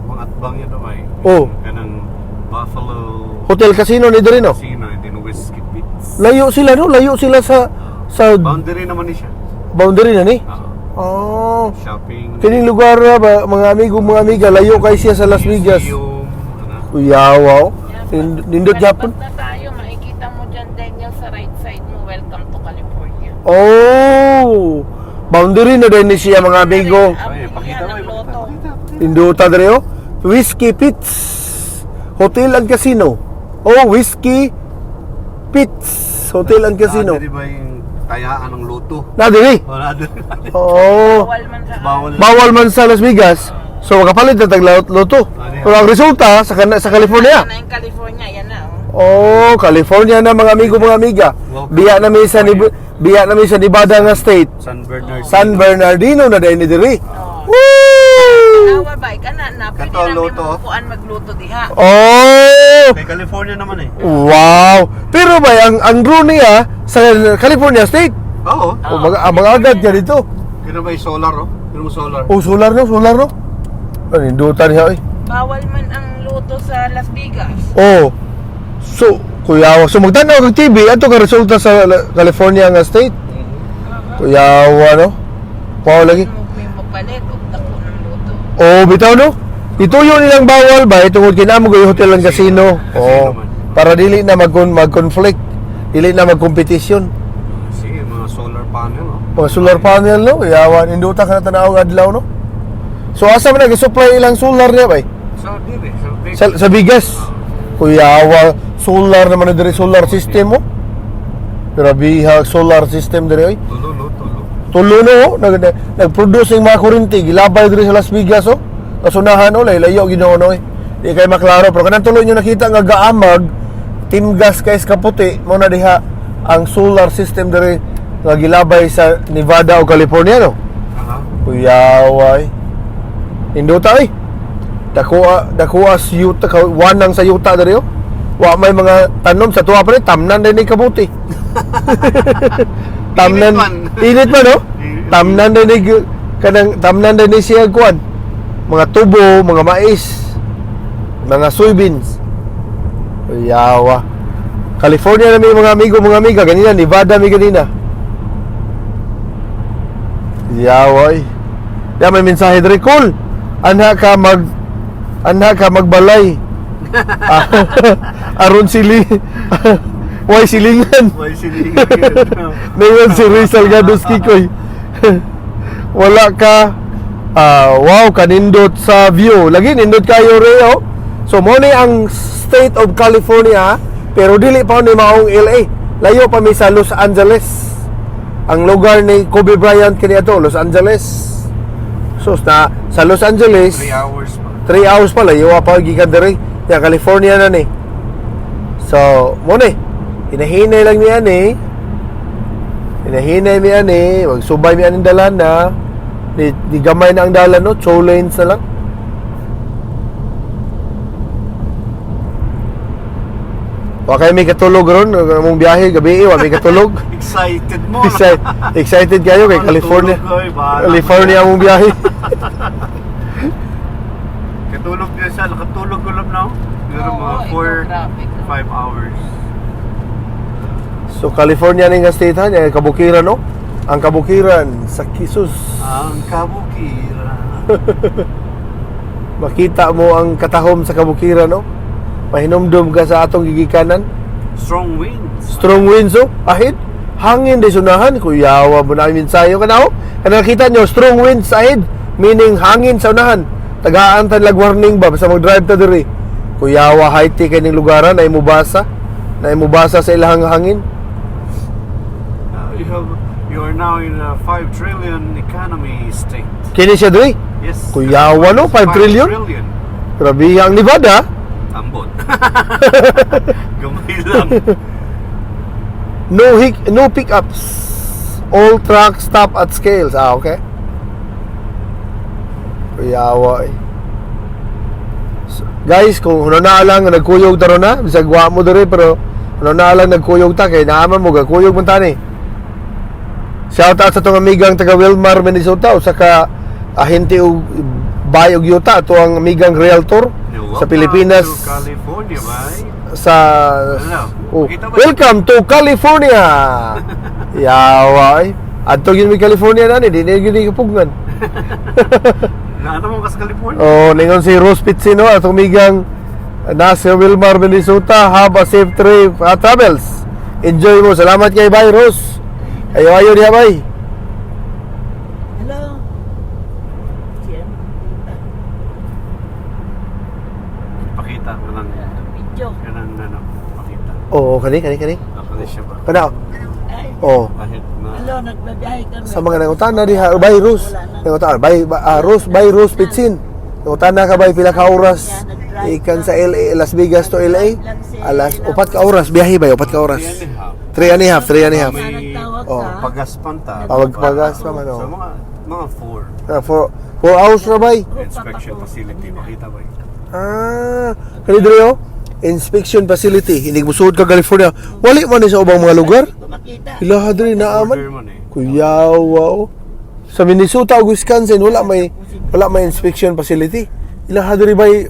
S3: Mga atbang yun ay.
S1: Oh.
S3: Kanang Buffalo
S1: Hotel Casino ni diri, no.
S3: Casino and then Whiskey Pits.
S1: Layo sila, no? Layo sila sa
S3: Boundary naman ni siya.
S1: Boundary na ni.
S3: Oo.
S1: Oh.
S3: Shopping.
S1: Kining lugar ba, mga amigo, mga amiga, layo kay siya sa Las Vegas.
S3: Museum, ano.
S1: Kuyawaw. Nindot Japon.
S2: Palabas na tayo, makikita mo dyan, Daniel, sa right side mo, "Welcome to California."
S1: Oh! Boundary na din ni siya, mga amigo.
S3: Ay, pakita mo,
S2: ng
S3: pakita,
S2: loto.
S3: pakita, pakita.
S1: Induta diri, oh. Whiskey Pits Hotel and Casino. Oh, Whiskey Pits Hotel and Casino.
S3: Ah, diri ba yung tayaan ng loto?
S1: Na diri.
S3: Wala diri.
S1: Oh.
S2: Bawal man sa
S3: Bawal.
S1: Bawal man sa Las Vegas. So makapalit na tag loto. Pero ang resulta sa California.
S2: Yan na yung California, yan na. Oh.
S1: Oh, California na, mga amigo, mga amiga. Biya na mi sa Nevada nga state.
S3: San Bernardino.
S1: San Bernardino na dahil ni diri.
S2: Oh.
S1: Woo!
S2: Awa ba, ka na na, pwede
S3: Kato,
S2: na may
S3: loto.
S2: mapuan magluto diha.
S1: Oh!
S3: Kay California naman eh.
S1: Wow! Pero ba ang drone niya sa California state?
S3: Oo.
S1: Oh, mga agad niya dito.
S3: Kino ba yung solar, oh? Kino mo solar?
S1: Oh, solar no, solar no. Ano indutan niya eh.
S2: Bawal man ang luto sa Las Vegas.
S1: Oh. So, kuyawa. So magtanaw kag TV ato ka resulta sa California nga state. Kuyawa, no. Wow lagi.
S2: Ano mo yung papalit og dako ng luto.
S1: Oh, bitaw, no. Ituyo nilang bawal ba tungod kay namo gay hotel ang casino.
S3: Casino
S1: Oh.
S3: man.
S1: Para dili na mag-conflict, dili na magkompetisyon.
S3: Sige, mga solar panel, oh.
S1: Mga solar panel, no, yawan induta ka na tanaw ang adlaw, no. So asa man nag-supply ilang solar niya bay?
S3: Sa diri, sa Vegas.
S1: Sa bigas. Kuyawa, solar naman na diri, solar system mo. Grabe ha, solar system diri oy.
S3: Tulo, no, tulo.
S1: Tulo, no, oh. Nag-produce ng mga kuryente, gilabay diri sa Las Vegas, oh. Kasunahan, oh, layo Ginoo, no, eh. Di kay maklaro pero kanang tuloy nyo nakita nga gaamag team gas kay kaputi mo na diha ang solar system diri nga gilabay sa Nevada o California, no.
S3: Aha.
S1: Kuyaway. Induta eh. Dakuha, dakuha sa yuta, wanang sa yuta diri oh. Wa may mga tanom sa tuwa pa rin, tamnan din ni kabuti. Tamnan,
S3: Init man.
S1: Init man, no? Tamnan din ni, kanang, tamnan din ni siya kuan. Mga tubo, mga mais, mga soybeans. Kuyawa. California na may mga amigo, mga amiga. Ganina, Nevada may ganina. Yawa eh. Ya may mensahe diri, cool. Anha ka magbalay. Ah, aron sili. Way silingan.
S3: May silingan.
S1: Ngayon si Ray Salgado Kikoy. Wala ka ah, wow kanindot sa view. Lagi nindot kayo Ray, oh. So mo ni ang state of California pero dili pa ni maong LA. Layo pa mi sa Los Angeles. Ang lugar ni Kobe Bryant kini ato Los Angeles. So sa Los Angeles,
S3: 3 hours pa.
S1: 3 hours pa layo pa gikan diri. Ya California na ni. So, mo ni. Hinahinay lang niya ni. Hinahinay mi ani, magsubay mi aning dalan na. Di gamay na ang dalan, no, two lanes na lang. Wa kay may katulog ron among biyahe gabi, wa may katulog.
S3: Excited mo. No?
S1: Excited kayo kay
S3: Ano,
S1: California.
S3: tulog, oy, bahala
S1: California
S3: ka.
S1: among biyahe.
S3: Katulog niya siya. Nakatulog ko lang now. Pero
S2: Oo,
S3: mga
S2: ikaw,
S3: 4,
S2: grabe ka.
S3: 5 hours.
S1: So California ning nga state ha, niya kabukiran, no? Ang kabukiran sa Kisus.
S3: Ang kabukira.
S1: Makita mo ang katahom sa kabukiran, no? Mahinumdum ka sa atong gigikanan.
S3: Strong winds.
S1: Strong winds, oh. Ahit. Hangin di sunahan. Kuyawa mo na ensayo ka na, oh. Kaya nakita nyo, strong winds ahead. Meaning hangin sa unahan. Tagaan tan lag warning ba basta mag-drive ta diri. Kuyawa, high tea kay ning lugaran ay mubasa. Na mubasa sa ilahang hangin.
S3: You are now in a 5 trillion economy state.
S1: Kini siya diri.
S3: Yes.
S1: Kuyawa, no? 5 trillion?
S3: 5 trillion.
S1: Grabe ang Nevada.
S3: Ambot. Gamay lang.
S1: No pickups. All trucks stop at scales. Ah, okay. Kuyawa eh. So, guys, kung na lang nga nagkuyog ta ron na, bisag wa mo diri, pero na lang nagkuyog ta kay naaman mo gakuyog man tani. Shout out sa tong amigang taga Wilmar, Minnesota, usa ka ahente og buy og yuta, ato ang amigang realtor sa Pilipinas.
S3: To California, bay.
S1: Sa
S3: Ano?
S1: Oh,
S3: Pakita mo.
S1: welcome to California. Yawa ay. Adto gyud mi California na ni, di na gyud ni kapugngan.
S3: Naano mo ka sa California?
S1: Oh, ningon si Rose Pizzino, atong amigang nasa Wilmar, Minnesota. Have a safe trip, travels. Enjoy mo. Salamat kay, bye, Rose. Ayo ayo diha, bay.
S4: Hello. Siya, tita.
S3: Pakita ko lang.
S4: Video.
S3: Kanang ano, pakita.
S1: Oh, kani kani kani.
S3: Ako na siya ba?
S1: Kana.
S4: Ay,
S1: Oh.
S3: Kahit na.
S4: hello, nagbabiyahe kami.
S1: Sa mga nangutana diha, bay Rose. Nangutana, bay Rose, bay Rose Pizzin. Nangutana ka, bay, pila ka oras ikan sa LA, Las Vegas to LA? Alas 4 ka oras biyahe, bay, 4 ka oras.
S3: 3 and a half.
S1: 3 and a half, 3 and a half.
S3: May-
S4: Nagtawag
S1: Oh.
S4: ka.
S3: Pagaspan ta.
S1: Ah, magpagas pa man, oh.
S3: So mga 4.
S1: Ah, 4 hours na, bay.
S3: Inspection facility. Makita ba?
S1: Ah, kani diri oh. Inspection facility. Hindi musuod ka California. Wali man ni sa ubang mga lugar.
S4: Hindi ko makita.
S1: Ilaha diri naa man.
S3: Border man eh.
S1: Kuyawa oh. Sa Minnesota ug Wisconsin wala may inspection facility. Ilaha diri by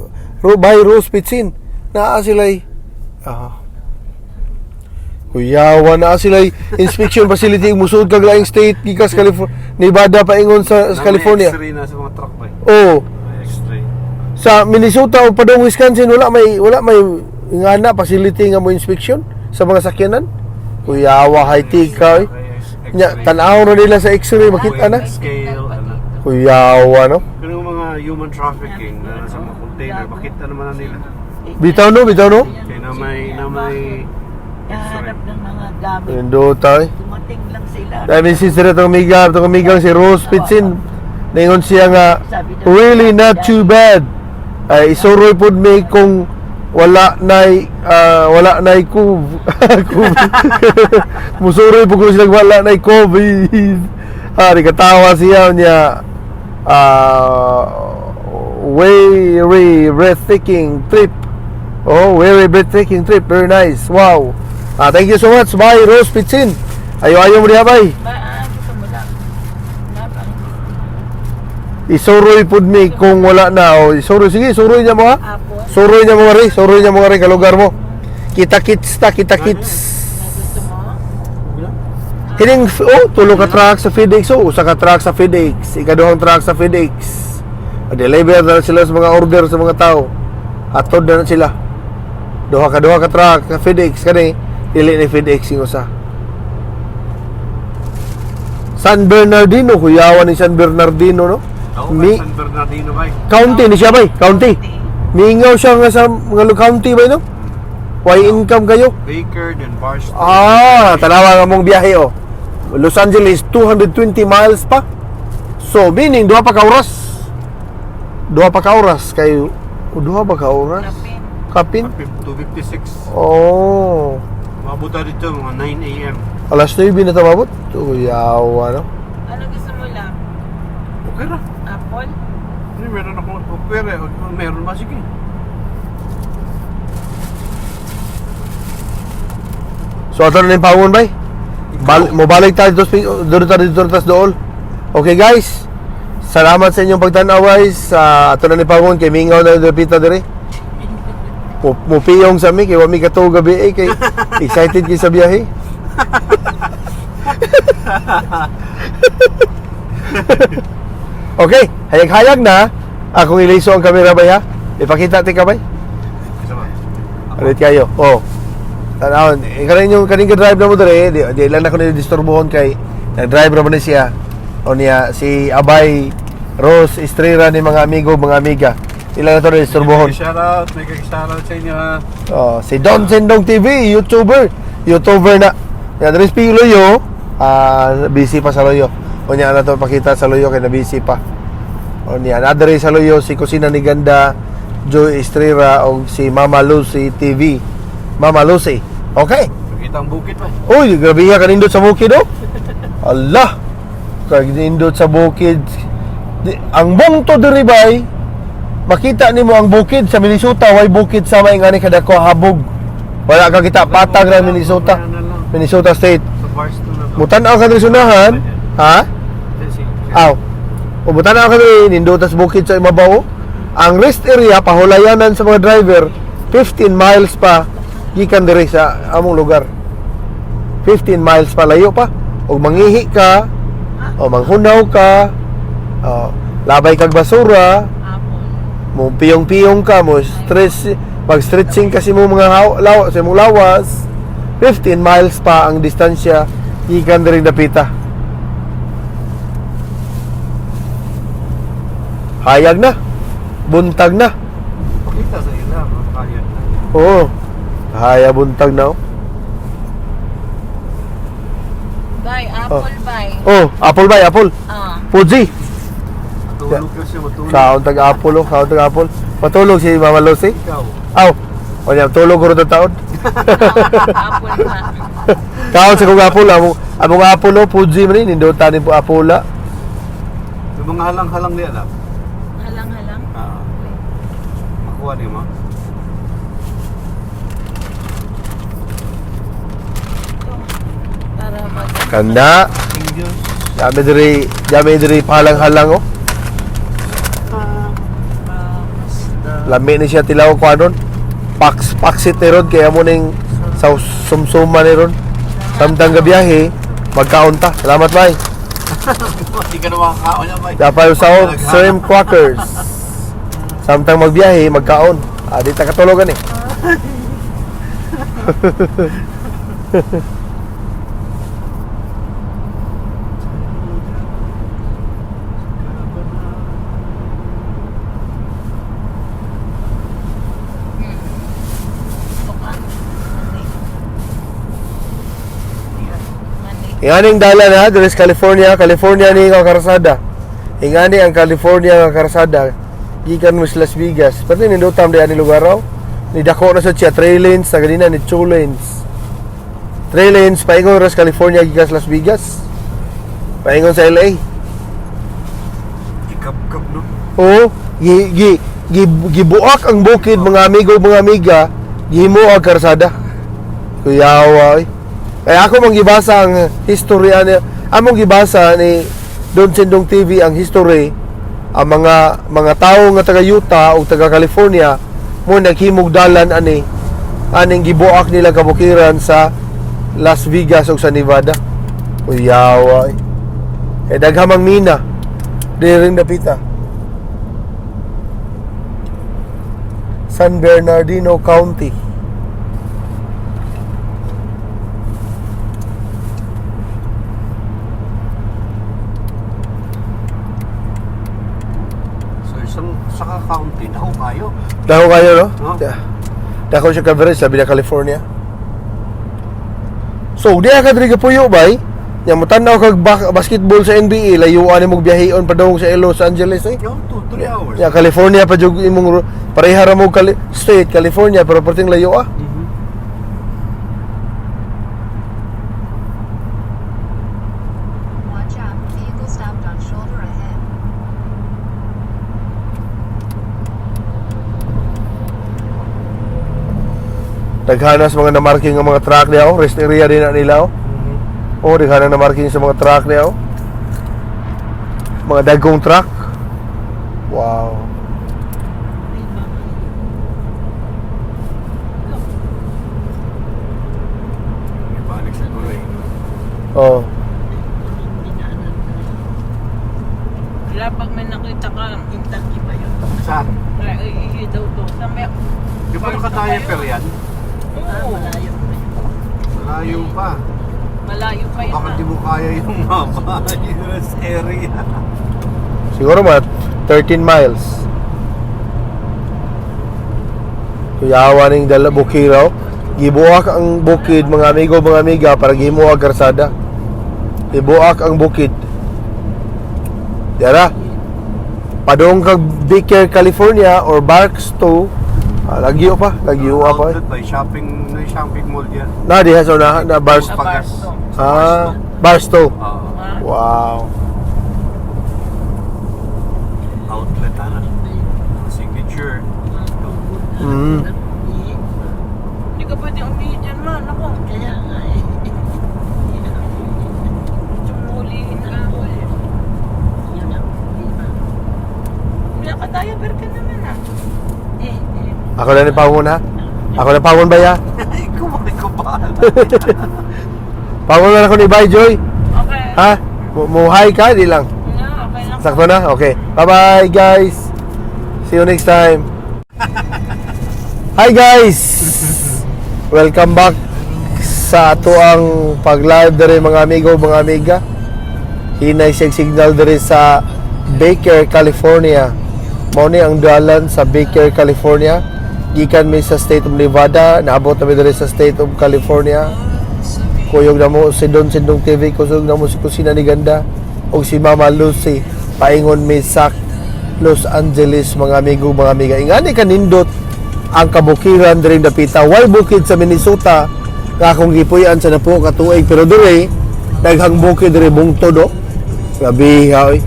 S1: Rose Pitzin. Naa sila. Ah. Kuyawa, naa sila inspection facility, musuod kag laing state gikas California, Nevada paingon sa California.
S3: May X-ray na sa mga truck ba?
S1: Oh,
S3: May X-ray.
S1: sa Minnesota o padung Wisconsin wala may ngana facility nga mo inspection sa mga sakyanan. Kuyawa, high tika eh.
S3: May X-ray.
S1: Nya tan-aw na nila sa X-ray, makita na.
S3: Scale, ano.
S1: Kuyawa, no.
S3: Pero yung mga human trafficking na sa mga container, makita naman na nila.
S1: Bitaw no, bitaw no.
S3: Kaya na may
S4: Nahanap ng mga gamit.
S1: Indota eh.
S4: Dumating lang sila.
S1: Dahil si sir itong amigang si Rose Pitzin. Ningon siya nga, "Really not too bad. Ay, isuroy pud mi kung wala na'y COVID." Musuroy pud kung sila wala na'y COVID. Ah, di katawa siya niya. "Very breathtaking trip." Oh, very breathtaking trip. Very nice. Wow. Ah, thank you so much. Bye, Rose Pitzin. Ayo ayo mo diha, bay.
S2: Ba, ah, gusto mo lang. Wala pa.
S1: Isuroy pud mi kung wala na. O, isuroy. Sige, isuroy niya mo ha.
S2: Apple.
S1: Suroy niya mo rin. Suroy niya mo rin kalugar mo. Kita kits ta, kita kits.
S2: Na gusto mo?
S1: Hining, oh, tulo ka truck sa FedEx. Oh, usa ka truck sa FedEx. Ikaduhang truck sa FedEx. Deliver na sila sa mga order sa mga tao. Atod na sila. Duha ka truck sa FedEx kani. Dili ni FedEx yung usa. San Bernardino, kuyawan ni San Bernardino, no?
S3: Ako
S1: Mi,
S3: San Bernardino ba?
S1: County ni siya, bay, county. Mingaw siya nga sa mga county bay, no? Why income kayo?
S3: Baker, then Barstow.
S1: Ah, tanawa nga mong biyahe oh. Los Angeles 220 miles pa. So meaning 2 pa ka oras. 2 pa ka oras kay oh, 2 ba ka oras?
S2: Kapin.
S1: Kapin?
S3: 256.
S1: Oh.
S3: Mabot tayo dito mga 9 a.m.
S1: Alas 9 na tumabot. Uyawa, no?
S2: Ano gusto mo lang?
S3: Okay ra.
S2: Apple?
S3: Hindi, meron ako. Okay ra. Meron ba? Sige.
S1: So ato na yung pangon, bay. Mobalik tayo dito, dito tayo dito tas dool. Okay guys. Salamat sa inyong pagtanaw, guys. Sa ato na ni pangon kay mingaw na yung pita diri. Mupiyong sa mi kay wa mi katuog gabi eh, kay excited kay sa biyahe. Okay, hayag-hayag na. Akong iliso ang kamera, bay, ha. Ipakita ti ka, bay.
S3: Isa ba?
S1: Alit kayo. Oh. Tanawon, eh, kanin yung kaning drive na mo dire, di lang na ko ni disturbohon kay nag-drive ra man ni siya. O niya si Abay Rose Estrera ni mga amigo, mga amiga. Ilan na to ni disturbohon.
S3: Shout out. May shout out sa inyo ha.
S1: Oh, si Don Sendong TV, YouTuber. YouTuber na. Yan, Dres P. Loyo, ah, busy pa sa Loyo. O niya na to pakita sa Loyo kay na busy pa. O niya, nadere sa Loyo si Kusina ni Ganda, Joy Estrera o si Mama Lucy TV. Mama Lucy. Okay.
S3: Nakita ang bukid pa.
S1: Uy, grabe ka kanindot sa bukid oh. Allah. Kanindot sa bukid. Ang bungto diri bay, makita nimo ang bukid sa Minnesota, way bukid sa may ngani kadako habog. Wala ka kita patag ra Minnesota. Minnesota State.
S3: Sa Barstow na to.
S1: Mutan-aw ka diri sunahan, ha? Aw. O mutan-aw ka diri nindutas bukid sa imabaw. Ang rest area pahulayanan sa mga driver 15 miles pa gikan diri sa among lugar. 15 miles pa layo pa. Og mangihi ka, o manghunaw ka, o labay kag basura,
S2: Apple.
S1: mo piyong-piyong ka, mo stress, mag-stretching kasi mo mga sa imong lawas. 15 miles pa ang distansya gikan diri dapita. Hayag na. Buntag na.
S3: Pakita sa ila, makakayat na.
S1: Oo. Haya buntag na. Oh.
S2: Bye, apple, bye.
S1: Oh, apple bay, apple.
S2: Ah.
S1: Fuji.
S3: Matulog ka siya, matulog.
S1: Kaon tag apple, oh, kaon tag apple. Matulog si Mama Lucy.
S3: Ikaw.
S1: Aw. O niya, tulog ko rin taon.
S2: Apple pa.
S1: Kaon sa kong apple, among apple, oh, Fuji man ni, nindutan ni po apple. Ah.
S3: Yung mga halang-halang niya lang.
S2: Halang-halang.
S3: Ah. Makuha niyo mo.
S2: Para mag...
S1: Kanda.
S3: King Diyos.
S1: Dami diri pahalang-halang oh. Lami ni siya tilaw ko anon. Paks paksit ni ron kaya mo ning sa sumsuma ni ron. Samtang gabiyahe, magkaon ta. Salamat bay.
S3: Hindi ka na makakaon niya, bay.
S1: Dapat yung sa shrimp crackers. Samtang magbiyahe, magkaon. Ah, di ta katulogan eh.
S2: Mani.
S1: Inganing dalan ha, diri sa California, California ni nga karsada. Ingani ang California nga karsada gikan mo sa Las Vegas. Pati nindutam di ani lugar raw. Ni dako na sa siya 3 lanes sa ganina ni 2 lanes. 3 lanes paingon ra sa California gikan sa Las Vegas. Paingon sa LA.
S3: Ikap-kap, no?
S1: Oo, gi gi gi gibuak ang bukid mga amigo mga amiga, gihimo ang karsada. Kuyawa oy. Kaya ako mang gibasa ang history ani, among gibasa ni Don Sendong TV ang history ang mga tawo nga taga Utah o taga California mo naghimog dalan ani aning gibuak nila kabukiran sa Las Vegas ug sa Nevada. Kuyawa oy. Eh daghamang mina diri ring dapita. San Bernardino County.
S3: So, isang sa county, dako kayo.
S1: Dako kayo, no?
S3: No.
S1: Dako siya coverage, sabi na California. So, di ka diri kapuyo, bay. Nya mo tan-aw kag basketball sa NBA, layuan nimo biyaheon padung sa Los Angeles eh.
S3: Yo, 2, 3 hours.
S1: Ya California pa jud imong pareha ra mo state California pero perting layo ah.
S5: Watch out, vehicle stopped on shoulder ahead.
S1: Daghanas mga na-marking ang mga truck niya, oh. Rest area din na nila, oh. Oh, daghanan na marking sa mga truck niya, oh. Mga dagkong truck. Wow.
S3: Ibalik sa gulay.
S1: Oh.
S2: Wala, pag may nakita ka, Kentucky ba yun?
S3: Saan?
S2: Wala, iihi daw to. Sa may...
S3: Di ba nakataya per yan?
S2: Oo.
S4: Malayo pa yun.
S3: Malayo pa.
S2: Malayo pa yun.
S3: Baka
S2: ah.
S3: di mo kaya yung mapa. US area.
S1: Siguro mga 13 miles. Kuyawa ning dala bukid raw. Gibuak ang bukid mga amigo mga amiga para gihimo ang karsada. Gibuak ang bukid. Yara. Padung kag Baker, California or Barstow, ah, lagyo pa, lagyo pa.
S3: Outlet by shopping, may shopping mall yan.
S1: Na diha sa na, na Barstow.
S3: Pagas.
S1: Ah, Barstow.
S3: Oo.
S1: Wow.
S3: Outlet ana. Signature.
S2: Hindi ka pwede umihi dyan, man. Ako,
S4: Kaya nga eh.
S2: sumuhulihin ka ako eh.
S4: Yun ang problema.
S2: Naka-diaper ka naman ah.
S4: Eh, eh.
S1: Ako na ni Pawon ha. Ako na Pawon ba ya?
S3: Ikaw ba? Ikaw ba?
S1: Pawon na ako ni Bay Joy.
S2: Okay.
S1: Ha? Muhay ka, di lang.
S2: No, okay lang.
S1: Sakto na? Okay. Bye-bye, guys. See you next time. Hi, guys! Welcome back sa ato ang pag-live diri mga amigo, mga amiga. Hinay siyang signal diri sa Baker, California. Mao ni ang dalan sa Baker, California. Gikan mi sa State of Nevada, naabot na mi diri sa State of California. Kuyog na mo si Don Sindong TV, kusog na mo si Kusina ni Ganda ug si Mama Lucy. Paingon mi sa Los Angeles mga amigo, mga amiga. Ingani kanindot ang kabukiran diri dapita. Way bukid sa Minnesota nga akong gipuy-an sa napuo ka tuig pero diri daghang bukid diri bungtod oh. Grabe ha oy.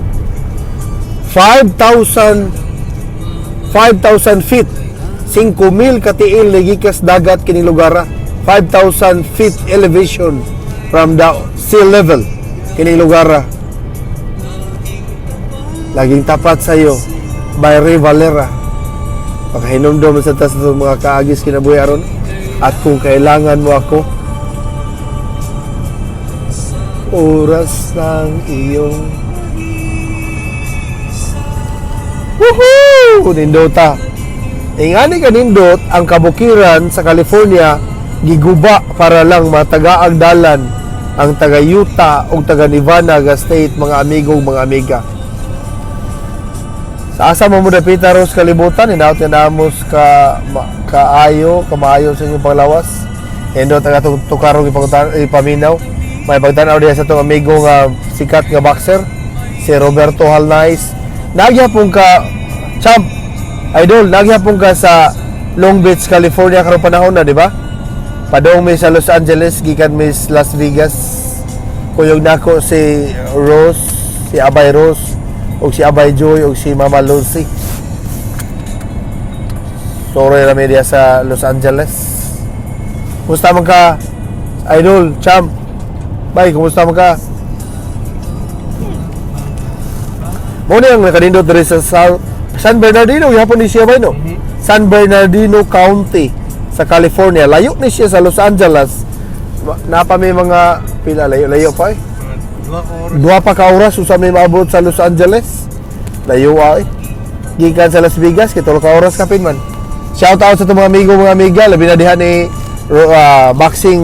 S1: 5,000 5,000 feet, 5,000 katiil ni gikas dagat kini lugar. 5,000 feet elevation from the sea level kini lugar. Laging tapat sa iyo by Ray Valera. Pakahinumdom sa tas sa mga kaagis kinabuhi aron at kung kailangan mo ako oras ng iyong. Woohoo! Nindota. Ingani kanindot ang kabukiran sa California giguba para lang matagaang dalan ang taga Utah ug taga Nevada ga state, mga amigo, mga amiga. Sa asa mo mo dapita ros kalibutan, hinaut nga namos ka kaayo, kamaayo sa inyong panglawas. Indot ang atong tukarong ipaminaw. May pagtanaw diha sa atong amigo nga sikat nga boxer, si Roberto Halnais. Nagyapon ka, champ, idol, nagyapon ka sa Long Beach, California karong panahon na, di ba? Padong mi sa Los Angeles, gikan mi sa Las Vegas. Kuyog nako si Rose, si Abay Rose, ug si Abay Joy, ug si Mama Lucy. Sorry ra mi diha sa Los Angeles. Kumusta man ka, idol, champ? Bay, kumusta man ka? Mo ni ang nakanindot diri sa San Bernardino, gihapon ni siya bay no? San Bernardino County sa California. Layo ni siya sa Los Angeles. Napa may mga pila layo-layo pa eh.
S3: 2 ka oras.
S1: 2 pa ka oras usa may maabot sa Los Angeles. Layo ah eh. Gikan sa Las Vegas, kay 3 ka oras kapin man. Shout out sa itong mga amigo, mga amiga, labi na diha ni boxing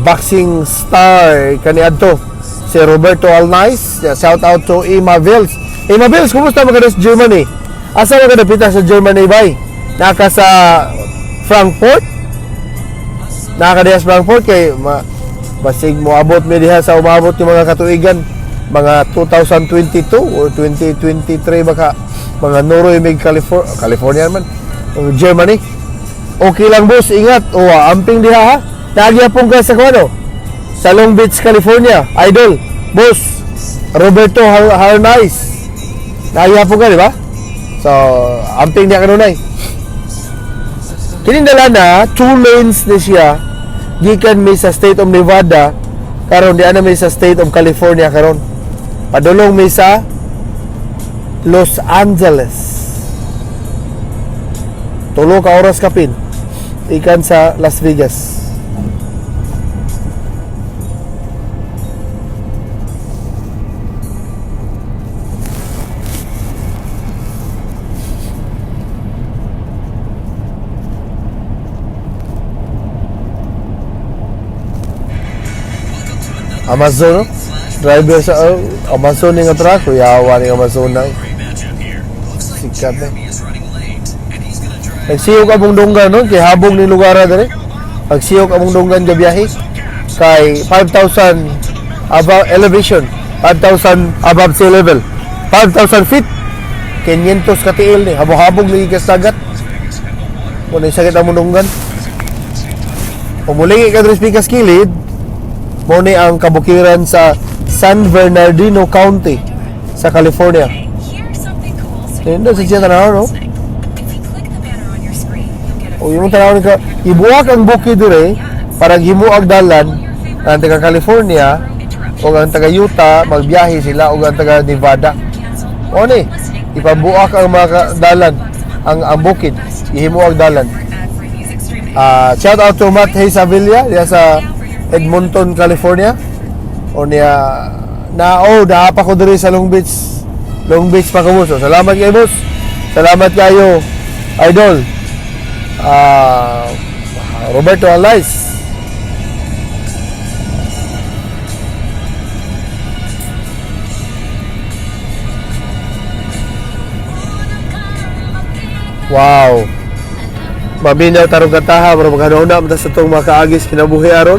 S1: boxing star kaniadto si Roberto Alnais. Yeah, shout out to Ima Vils. Ima Vils, kumusta man ka sa Germany? Asa man ka dapita sa Germany bay? Naka sa Frankfurt? Naka diha sa Frankfurt kay basig mo abot mi diha sa umabot yung mga katuigan mga 2022 or 2023 baka mga Norway mig California, California man, Germany. Okay lang boss, ingat. O, amping diha ha. Nagyapon ka sa kuano? Sa Long Beach, California. Idol, boss, Roberto Harnais. Nagyapon ka, di ba? So, amping diha kanunay. Kining dala na, two lanes ni siya. Gikan mi sa State of Nevada, karon di ana mi sa State of California karon. Padulong mi sa Los Angeles. 3 ka oras kapin. Ikan sa Las Vegas. Amazon, no? Driver sa oh, Amazon ni nga truck, kuyawa ni Amazon na. Sikat na. Nagsiyog among dunggan no, kay habog ni lugar dere. Nagsiyog among dunggan gabiyahe kay 5,000 above elevation, 5,000 above sea level. 5,000 feet. 500 katiil ni. Habog-habog lagi ka sa dagat. Muna yung sakit ang mununggan. Umulingi ka diri sa pikas kilid, mao ni ang kabukiran sa San Bernardino County sa California. Nindot sa siya tanaw, no? O yung tanaw ka, ibuak ang bukid dire para himuag dalan ang taga California o ang taga Utah magbiyahe sila o ang taga Nevada. O ni, ipabuak ang mga dalan ang bukid, ihimuag dalan. Ah, shout out to Matt Hayes Avilla diya sa Edmonton, California. O niya na oh, naa pa ko diri sa Long Beach. Long Beach pa ko, boss. So, salamat kayo, boss. Salamat kayo, idol. Ah, Roberto Alais. Wow. Maminaw tarong kataha pero magkanoon na sa itong makaagis kinabuhi aron.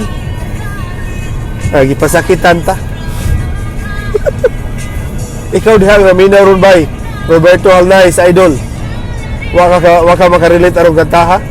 S1: Ah, gipasakitan ta. Ikaw diha nga maminaw ron bay. Roberto Alnais, idol. Wa ka makarelate arong kantaha.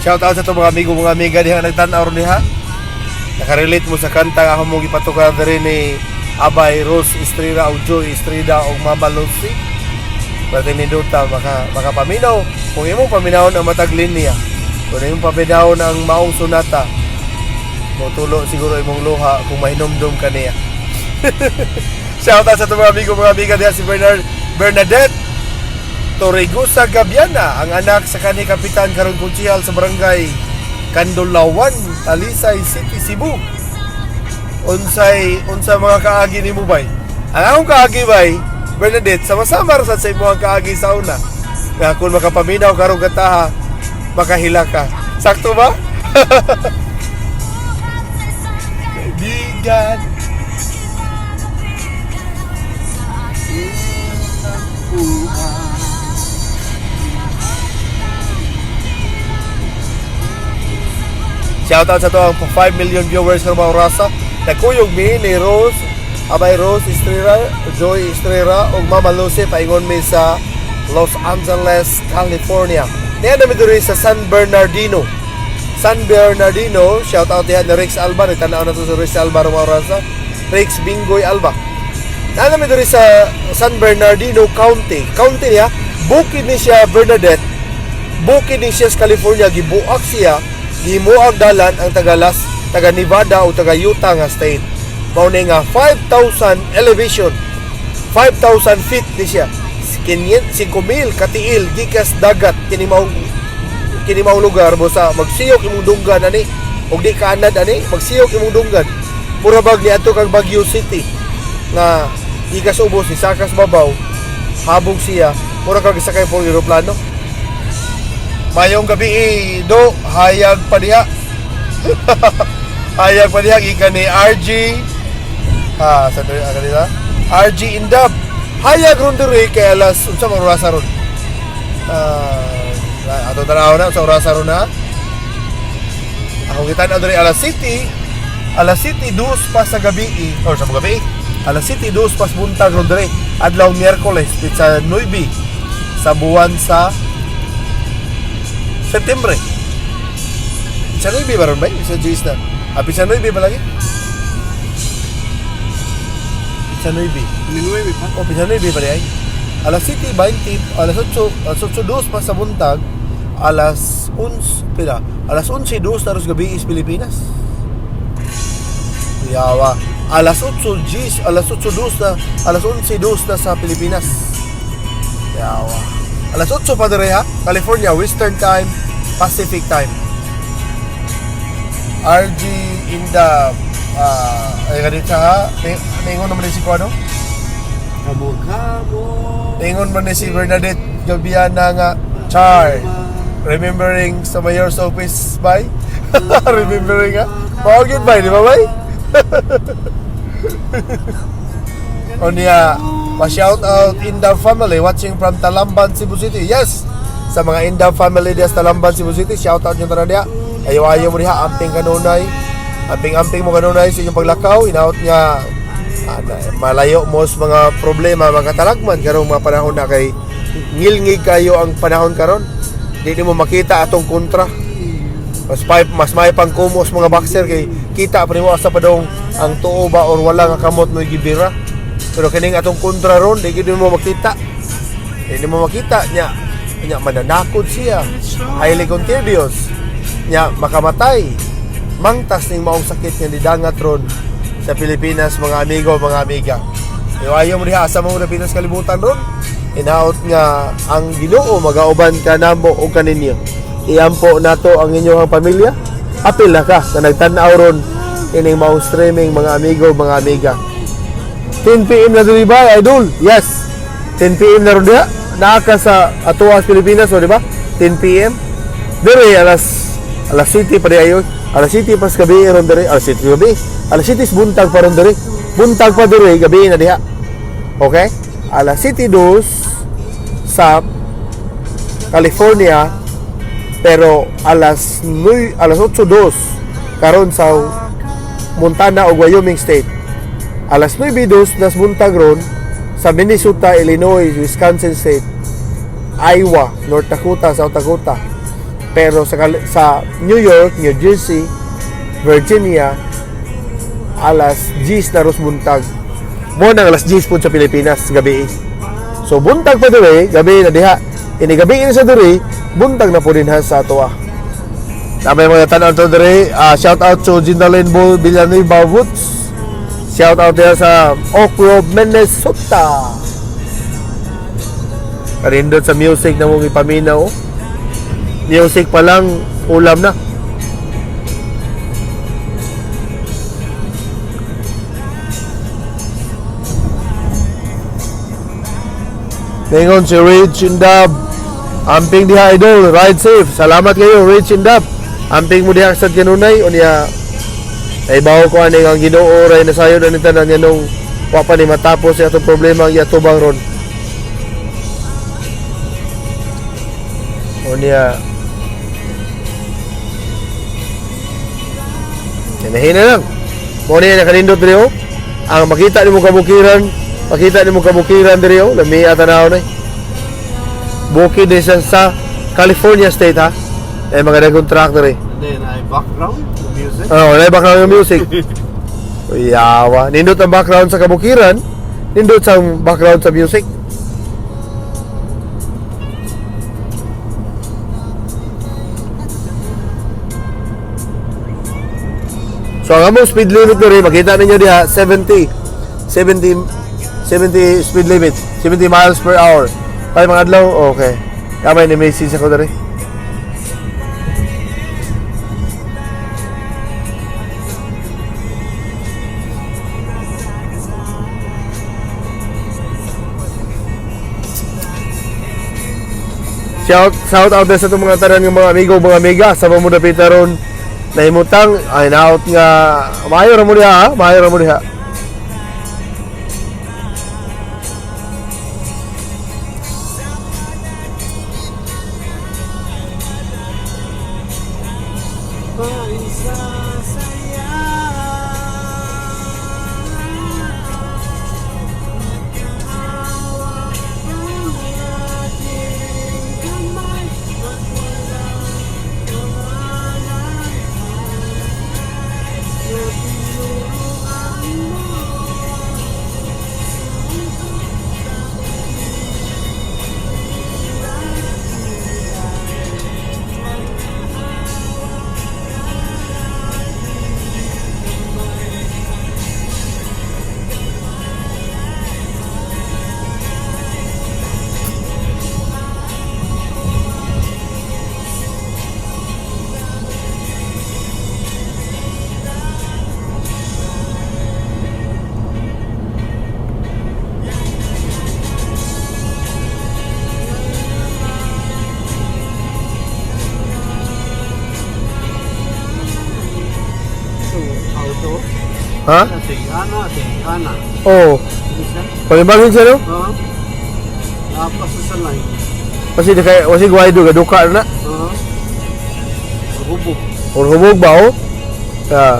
S1: Shout out sa itong mga amigo, mga amiga diha nagtan-aw ron diha. Nakarelate mo sa kanta nga ako mong gipatukar diri ni Abay Rose Estrella o Joy Estrella o Mama Lucy. Pwede ni Duta makapaminaw. Kung imong paminawon ang matag linya, kung imong paminawon ang maong sonata, motulo siguro imong luha kung mahinumdum ka niya. Shout out sa itong mga amigo, mga amiga diha si Bernadette Torregosa Gabiana, ang anak sa kani kapitan karon kontsehal sa barangay Kandulawan, Talisay City, Cebu. Unsay unsa mga kaagi nimo bay? Ang akong kaagi bay, Bernadette, sama-sama ra sad sa imong kaagi sa una. Nga kung makapaminaw karong kataha, makahila ka. Sakto ba? Kaibigan. Shoutout sa to ang 5 million viewers ng mga orasa. Nagkuyog mi ni Rose, Abay Rose Estrella, Joy Estrella ug Mama Lucy paingon mi sa Los Angeles, California. Niya na mi diri sa San Bernardino. San Bernardino, shoutout diha ni Rex Alba, nagtan-aw na to sa Rex Alba ng mga orasa. Rex Bingoy Alba. Naa mi diri sa San Bernardino County. County niya, bukid ni siya Bernadette, bukid ni siya sa California, gibuak siya, gimuag dalan ang taga Las, taga Nevada o taga Utah nga state. Mao ni nga 5,000 elevation, 5,000 feet ni siya. 5,000 katiil gikas dagat kini maong lugar mo sa magsiyok imong dunggan ani og di kaanad ani magsiyok imong dunggan. Mura bag niadto kang Baguio City nga gikas ubos ni sakas babaw, habog siya, mura kag sakay po eroplano. Mayong gabi eh, do hayag pa diha. Hayag pa diha gikan ni RG ah sa diri kanila RG Indab. Hayag ron diri kay alas unsa man orasa ron? Ah, ato tanaw na sa orasa ron na. Ako gitan diri alas City, alas City dos pa sa gabi eh, or sa gabi eh. Alas City dos pas buntag ron diri adlaw Miyerkules sa 9 sa buwan sa Septembre. Sa 9 ba ron ba? Sa G's na. Ah, sa 9 ba lagi? Sa 9.
S3: Ninuwi pa.
S1: O, pisa 9 pa ay. Alas 7:20, alas 8, alas 8:02 pa sa buntag, Alas 11 pila? Alas 11:02 na ros gabi is Pilipinas. Yawa. Alas 8 Gs, alas 8:02 na, alas 11:02 na sa Pilipinas. Yawa. Alas 8 pa dire ha, California, Western Time, Pacific Time. RG in the ay ganito ha. Ningon naman ni si Kuano.
S3: Kamo-kamo.
S1: Ningon man ni si Bernadette Gabiana nga Char. Remembering sa mayor's office bay. Remembering ha. Mao gyud bay, di ba bay? O niya, pa-shout out Indab family watching from Talamban, Cebu City. Yes! Sa mga Indab family diya sa Talamban, Cebu City, shout out nyo tanan diya. Ayo-ayo mo diha, amping kanunay. Amping-amping mo kanunay sa inyong paglakaw. Inaot nga ana, malayo mo sa mga problema, mga katalagman karong mga panahon na kay ngilngig kayo ang panahon karon. Di mo makita atong kontra. Mas may pangkumos mga boxer kay kita pa nimo asa pa dong ang tuo ba or wala nga kamot mo gibira. Pero kining atong kontra ron di gid mo makita. Di mo makita nya nya mananakod siya. Highly contagious. Nya makamatay. Mangtas ning maong sakit nga nidangat ron sa Pilipinas, mga amigo, mga amiga. Yo ayo mo diha asa mo Pilipinas kalibutan ron. Inaot nga ang Ginoo magauban kanamo o kaninyo. Iampo nato ang inyong pamilya. Apil na ka na nagtan-aw ron ining maong streaming, mga amigo, mga amiga. 10 PM na diri ba, idol? Yes. 10 PM na ron diha. Naa ka sa Atuas, Pilipinas, o di ba? 10 PM. Diri alas alas 7 pa di ayo. Alas 7 pas gabi ron diri, alas 7 gabi. Alas 7 is buntag pa ron diri. Buntag pa diri, gabi na diha. Okay? Alas 7:02 sa California, pero alas 9, alas 8:02 karon sa Montana o Wyoming State. Alas 9:02 nas buntag ron sa Minnesota, Illinois, Wisconsin State, Iowa, North Dakota, South Dakota. Pero sa New York, New Jersey, Virginia, alas 10 na ros buntag. Mo nang alas 10 po sa Pilipinas gabi. So buntag pa diri, gabi na diha. Ini gabi ini sa diri, buntag na po din ha sa atoa. Tama yung mga tanaw to diri. Shout out to Jindalyn Bull Villanueva Woods. Shout out diha sa Oak Grove, Minnesota. Karindot sa music na mong ipaminaw. Music pa lang, ulam na. Ningon si Rich Indab. Amping diha, idol, ride safe. Salamat kayo, Rich Indab. Amping mo diha sa kanunay unya ay bawo ko ani ang Ginoo ray nasayo na ni tanan nganong wa pa ni matapos sa atong problema ang iatubang ron. Unya Hinahina lang. Mo ni nakanindot diri oh. Ang makita nimo kabukiran diri oh, lami tanaw ni. Bukid din siya sa California State ha. Eh mga dagong truck diri.
S3: And then I background the music.
S1: Oh, wala background ng music. Yawa, nindot ang background sa kabukiran, nindot sa background sa music. So ang among speed limit diri makita ninyo diha 70 70 70 speed limit, 70 miles per hour. Kay mga adlaw, okay. Kamay ni message ako diri. Shout out din sa itong mga tanan ng mga amigo, mga amiga sa mga dapita ron nahimutang ay naot nga maayo ra mo diha ha, maayo ra mo diha. Ha?
S3: Sige, ana, sige, ana.
S1: Oo.
S3: Sige siya.
S1: Palibagin siya, no?
S3: Oo. Lapas na sa line.
S1: Kasi di kay kasi guwaido ga duka na.
S3: Oo. Hubog.
S1: Or hubog ba oh? Ah.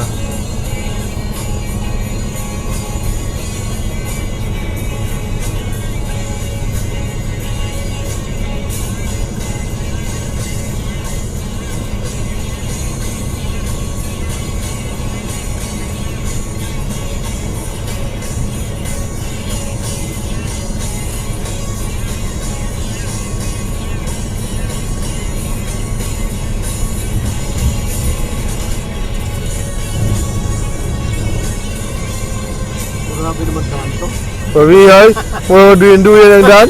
S3: Grabe naman daan to.
S1: Sabi ay, wala duyan-duyan ang daan.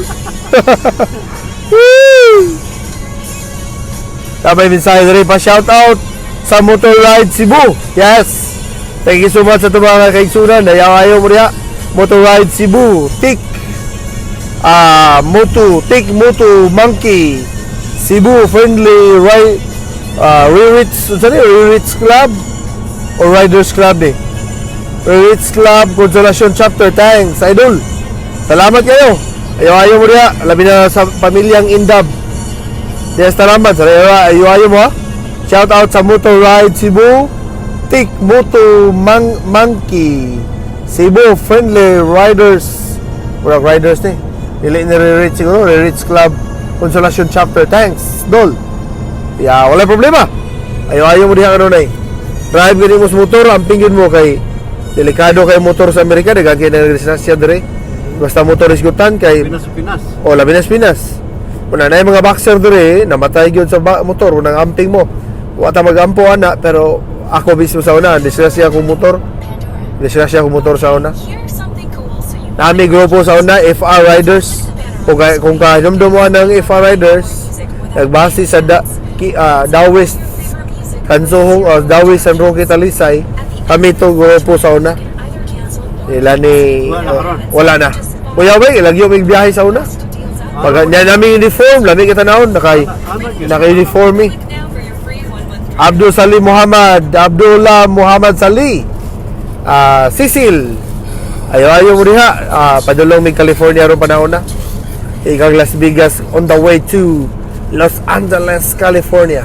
S1: Woo! Tama yung mensahe diri pa shout out sa Motor Ride Cebu. Yes. Thank you so much sa itong mga kaigsunan. Ayaw-ayaw mo niya. Motor Ride Cebu. Tik. Ah, Moto, Tik Moto Monkey. Cebu Friendly Ride Ririts, sorry, Ririts Club or Riders Club eh. Ririts Club Consolation Chapter. Thanks, idol. Salamat kayo. Ayaw-ayaw mo niya. Labi na sa pamilyang Indab. Yes, salamat. Ayaw-ayaw mo ha. Shout out sa Motor Ride Cebu. Tik Moto Monkey. Cebu Friendly Riders. Murag Riders ni. Dili ni Ririts siguro. Ririts Club Consolation Chapter. Thanks, Dol. Ya, wala problema. Ayaw-ayaw mo diha kanunay. Drive gani mo sa motor, amping yun mo kay delikado kay motor sa Amerika, daghan kay nagresasya dire. Basta motor isgutan kay
S3: Pinas Pinas.
S1: o labi na sa Pinas. Una na yung mga boxer dire, namatay gyud sa motor unang amping mo. Wa ta magampo ana pero ako mismo sa una, disgrasya akong motor. Disgrasya akong motor sa una. Nami grupo sa una, FR Riders. Kung kahinumduman ng FR Riders, nagbase sa Dawis Kansuhong o Dawis San Roque Talisay, kami to grupo sa una. Ila ni
S3: Wala na karon.
S1: wala na. Kuya Weng, ilagyo mig biyahe sa una. Pag niya namin uniform, lami kita naon
S3: Ana gyud.
S1: naka-uniform eh. Abdul Salim Muhammad, Abdullah Muhammad Sali, ah Cecil. Ayo ayo mo diha, padulong mig California ron panahon na. Ikag Las Vegas on the way to Los Angeles, California.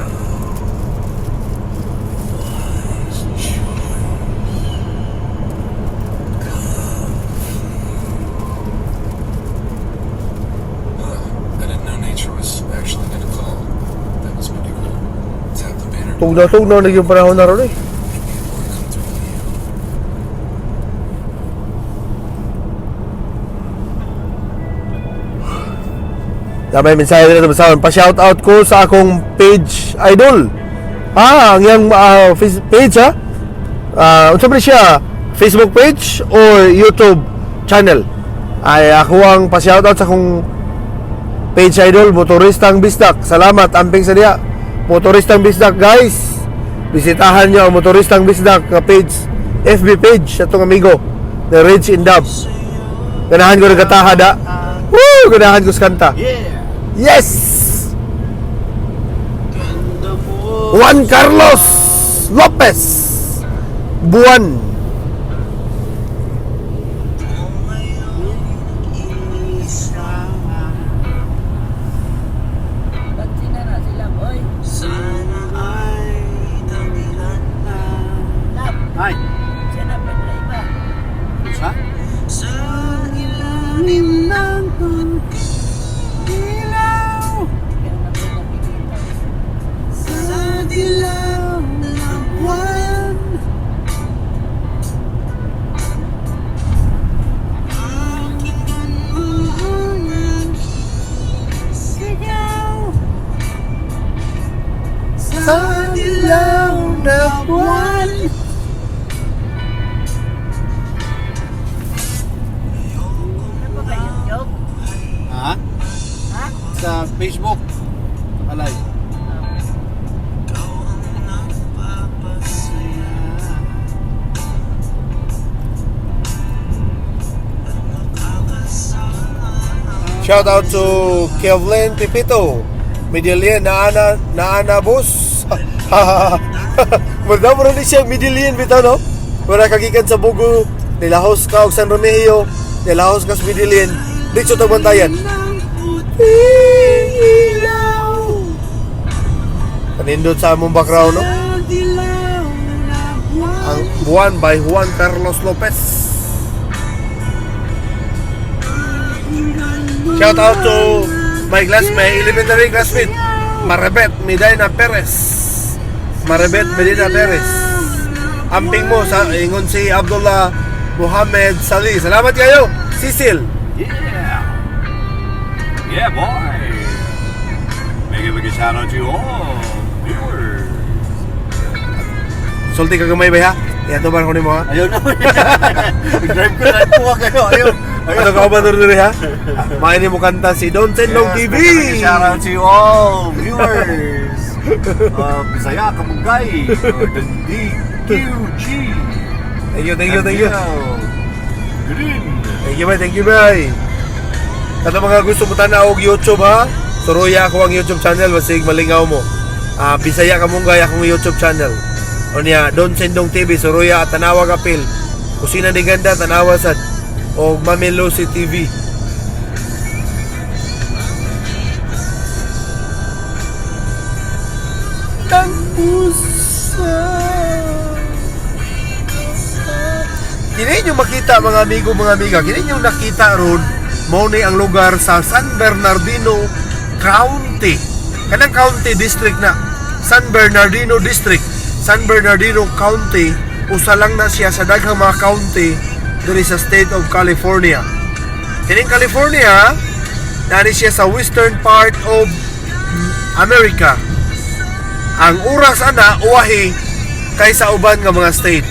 S6: I didn't know nature was actually gonna call. That was pretty cool. Tap the banner.
S1: Tugnaw-tugnaw na yung panahon na ron eh.
S6: More comfortable you.
S1: Damay mensahe dito sa Pa-shout out ko sa akong page idol. Ah, ang iyang page ha. Unsa ba siya? Facebook page or YouTube channel? Ay ako ang pa-shout out sa akong page idol, Motoristang Bisdak. Salamat amping sa diha. Motoristang Bisdak guys. Bisitahan niyo ang Motoristang Bisdak nga page, FB page sa atong amigo na Rich Indab. Ganahan ko nagkataha da. Woo! Ganahan ko sa kanta.
S3: Yeah.
S1: Yes!
S3: Ganda mo.
S1: Juan Carlos Lopez Buwan.
S4: Ba't sinara sila, boy?
S3: Sana ay dakilan na.
S4: Lab,
S3: Ay.
S4: siya na pa iba.
S3: Sa? Sa ilalim ng ilaw.
S4: Kaya na po nakikita.
S3: Sa dilaw ng buwan. Pakinggan mo ang aking sigaw. Sa dilaw na buwan.
S4: Ano ba kayo, Job?
S3: Ha?
S4: Ha?
S3: Sa Facebook. Alay.
S1: Shout out to Kevlin Pipito. Medellin na ana na ana boss. Murda mo rin siya Medellin bitaw no? Wala ka gikan sa Bugo, nilahos ka og San Remigio, nilahos ka sa Medellin, diretso tag Bantayan. Kanindot sa among background, no? Ang Buwan by Juan Carlos Lopez. Shout out to my classmate, elementary classmate, Maribet Medina Perez. Maribet Medina Perez. Amping mo sa ingon si Abdullah Muhammad Salih. Salamat kayo, Cecil.
S3: Yeah! Yeah, boy! Mega mega shout out to all viewers.
S1: Sulti ka gamay ba ha? Iyato ba ko nimo ha?
S3: Ayaw na. Drive ko na po kayo. Ayaw.
S1: Ano ka ba diri ha? Maini mo kanta si Don Sendong
S3: Yes,
S1: TV.
S3: mega mega shout out to all viewers. Bisaya, Kamugay, Dundee, QG.
S1: Thank you, thank you, thank you.
S3: Green.
S1: Thank you, bye. Thank you, bye. Kato mga gusto mo tanaw og YouTube ha? Suruya ako ang YouTube channel basig malingaw mo. Ah, Bisaya ka mong gaya akong YouTube channel. O niya, Don Sendong TV, Suruya at Tanawa Kapil. Kusina ni Ganda, Tanawa sad. O Mami Lucy TV. Kini yung makita mga amigo, mga amiga, kini yung nakita ron, mao ni ang lugar sa San Bernardino County. Kanang county district na San Bernardino District, San Bernardino County, usa lang na siya sa daghang mga county diri sa state of California. Kining California, nani siya sa western part of America. Ang oras ana uwahi kaysa uban nga mga state.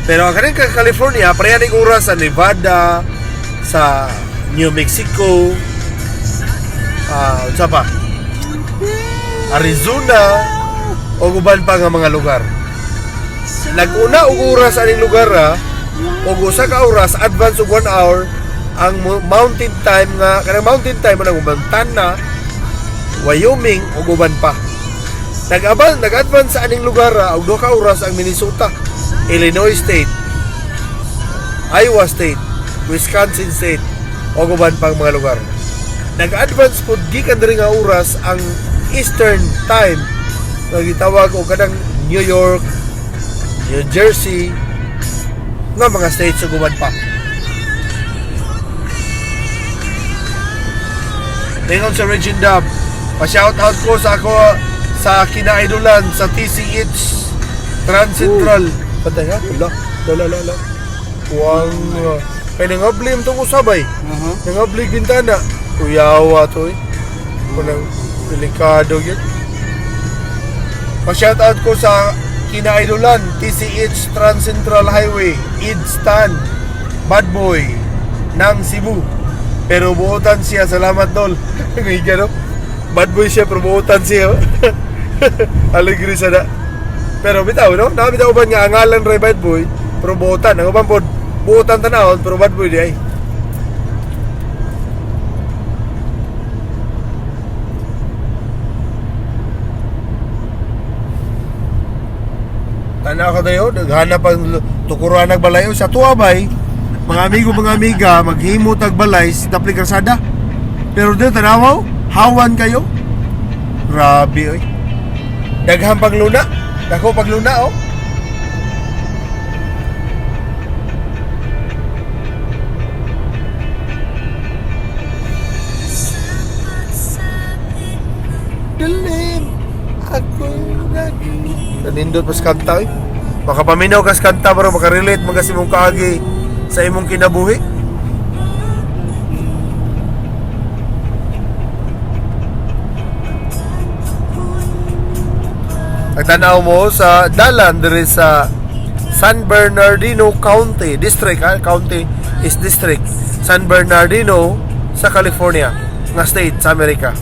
S1: Pero ang kaning ka California, pareha ning oras sa Nevada, sa New Mexico, unsa pa? Arizona, o uban pa nga mga lugar. Naguna og oras aning lugar ha, og usa ka oras advance og 1 hour ang mountain time nga kanang mountain time mo nang Montana, Wyoming ug uban pa. Nag-aban, nag-advance sa aning lugar ha, og duha ka oras ang Minnesota, Illinois State, Iowa State, Wisconsin State, ug uban pang mga lugar. Nag-advance pud gikan diri nga oras ang Eastern Time nga gitawag og kanang New York, New Jersey, nga mga states ug uban pa. Ningon sa Regine Dub, pa-shout out ko sa ako sa kinaidulan sa TCH Trans Central. Patay ha? Wala. Wala, wala, wala. Kuwang... Kay nangabli mo itong usabay. Nangabli bintana. Kuyawa to eh. Kunang delikado yun. Pa-shout out ko sa kinaidulan TCH Trans Central Highway, Idstan, Bad Boy, ng Cebu. Pero buotan siya, salamat tol. Ngayon no? Bad boy siya, pero buotan siya. Alegre sa na. Pero bitaw, no? Nakabitaw ba nga ang ngalan ray bad boy, pero buotan. Ang uban pod, buotan tanawon, pero bad boy di ay. Tanaw ka tayo, naghanap ang tukuran nagbalay. Sa tuwa bay, mga amigo, mga amiga, maghimo tag balay sa tapli kalsada. Pero dito, tanawaw, hawan kayo. Grabe, oy. Daghang pagluna. Dako pagluna, oh. Dilim, ako nag... Nanindot pas kanta, eh. Makapaminaw kas kanta pero makarelate man kasi mong kaagi sa imong kinabuhi. Pagtanaw mo sa dalan diri sa San Bernardino County District, ha? County is district. San Bernardino sa California, nga state sa Amerika.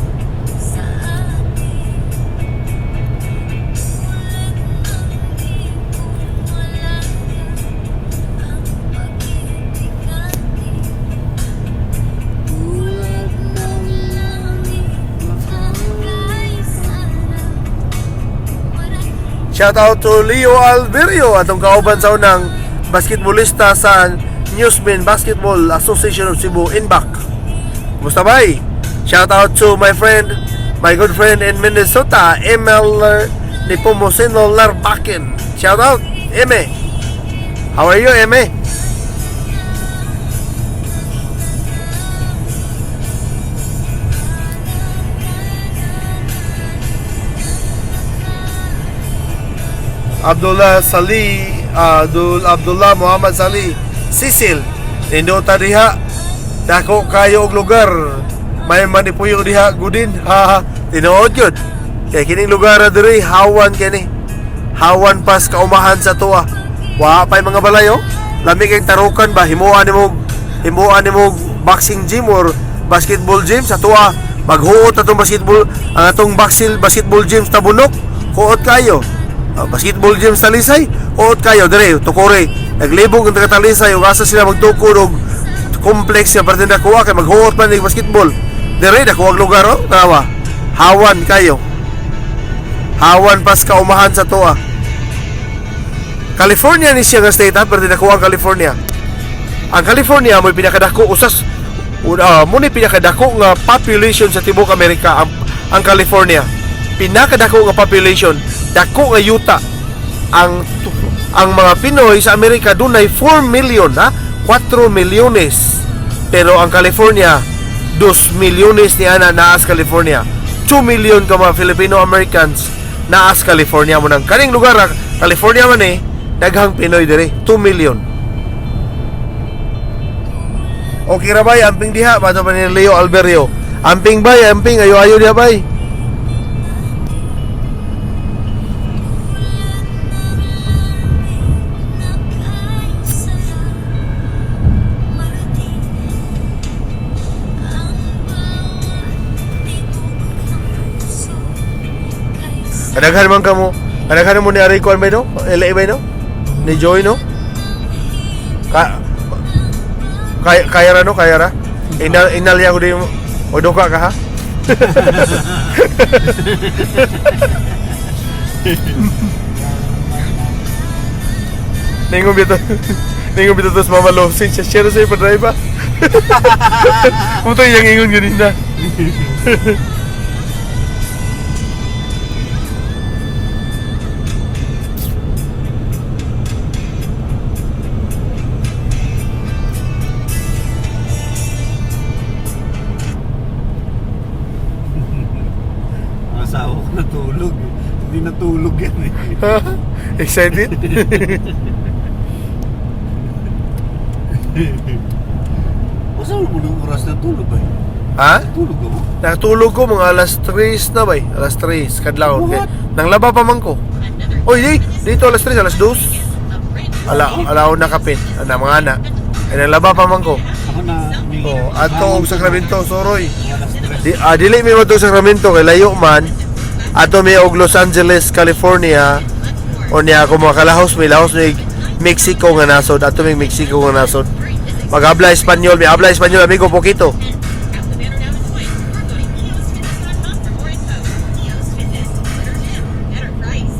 S1: Shout out to Leo Alberio atong kauban sa unang Basketballista sa Newsmen Basketball Association of Cebu, INBAC. Kumusta bay? Shout out to my friend, my good friend in Minnesota, Emil Nepomuceno Larbakin. Shout out, Eme. How are you, Eme? Abdullah Salih, Abdullah Muhammad Salih, Cecil. Nindota diha. Dako kayo og lugar. May manipuyo diha gudin. Ha ha. Tinuod yun. Kay kining lugar na diri hawan kini. Hawan pas kaumahan sa tuwa. Wa pa'y mga balayo. Lami kay tarukan ba, himuan nimo boxing gym or basketball gym sa tuwa. Maghuot atong basketball, ang atong basketball gym sa Tabunok, huot kayo. Basketball gym sa Talisay, huot kayo dire tukore. Naglibog ang taga Talisay ug asa sila magtukod og complex nga parte nakuha kay maghuot man ning basketball. Dire nakuha ang lugar, oh, tawa. Hawan kayo. Hawan pas kaumahan sa tuwa. California ni siya nga state ha, pero nakuha ang California. Ang California mo'y pinakadako usas mo ni pinakadako nga population sa tibuok Amerika, ang California. Pinakadako nga population, dako nga yuta. Ang mga Pinoy sa Amerika dunay 4 million ha, 4 milyones. Pero ang California 2 milyones ni ana naa sa California. 2 million ka mga Filipino Americans naa sa California mo nang kaning lugar ha, California man eh, daghang Pinoy dire, 2 million. Okay ra bay, amping diha pato pa ni Leo Alberio. Amping bay, amping ayo ayo diha bay. Kadaghan man kamo. Kadaghan mo ni Ari kuan bay no? LA bay no? Ni Joy no? Ka kaya kaya ra no, kaya ra. Inal inal ya ko di mo. O duka ka ha? Ningon bito. Ningon bito tos Mama Lucy. Siya share sa ipa-drive ba? Muto yung ingon ganina.
S3: Ang asawa ko natulog eh. Hindi natulog yan eh.
S1: Excited?
S3: Masa mo nung oras natulog ba?
S1: Ha?
S3: Tulog ako?
S1: Nakatulog ko mga alas 3 na bay. Alas 3, kadlawon.
S3: What?
S1: Kay, nang laba pa man ko. Oy, di, dito alas 3, alas 2. Ala, ala na kapit. Ana, mga ana. Ay, nang laba pa man ko.
S3: Ako na... May,
S1: Oh, ato og Sacramento, soroy.
S3: Alas 3.
S1: Dili mi mo Sacramento kay layo man. Ato mi og Los Angeles, California. O niya ako mga kalahos, may lahos ni Mexico nga nasod. Ato mi Mexico nga nasod. Mag-habla Espanyol, may habla Espanyol amigo poquito.
S5: Tap the banner now to join, or go to eosfitness.com for more info. EOS Fitness, better gym, better price.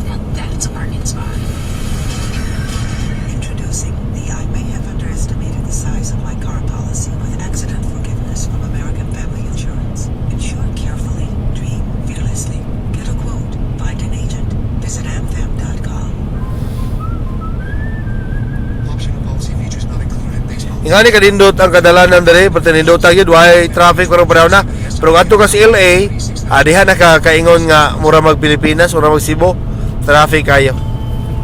S6: Now that's a parking spot.
S7: Introducing the I may have underestimated the size of my car policy with accident forgiveness from American Family Insurance. Insure carefully, dream fearlessly. Get a quote, find an agent. Visit amfam.com.
S6: Optional policy features not included based on
S1: Ingani kadindot ang kadalanan dere, pati nindot gyud way traffic karong panahon na. Pero adto ka sa LA, diha na ka kaingon nga mura mag Pilipinas, mura mag Cebu, traffic kayo.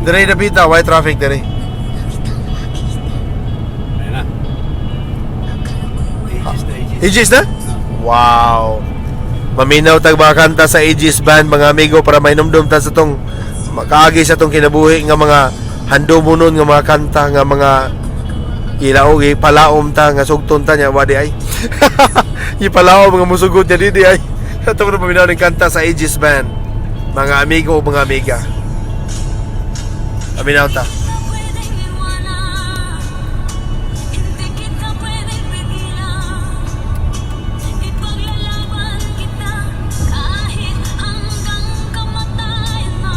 S1: Dere dapita way traffic dere.
S3: Ayan na. Aegis na Aegis.
S1: Aegis na? Wow. Maminaw tag mga kanta sa Aegis Band, mga amigo, para mainumdum ta sa tong makaagi sa tong kinabuhi nga mga handumonon nga mga kanta nga mga ilaog ipalaom ta nga sugton ta nya wadi ay. Ipalaom mga musugot nya didi ay. Ato na paminaw ning kanta sa Aegis Band. Mga amigo o mga amiga. Paminaw ta.
S5: Hindi kita pwedeng pigilan. Ipaglalaban kita kahit hanggang kamatayan na.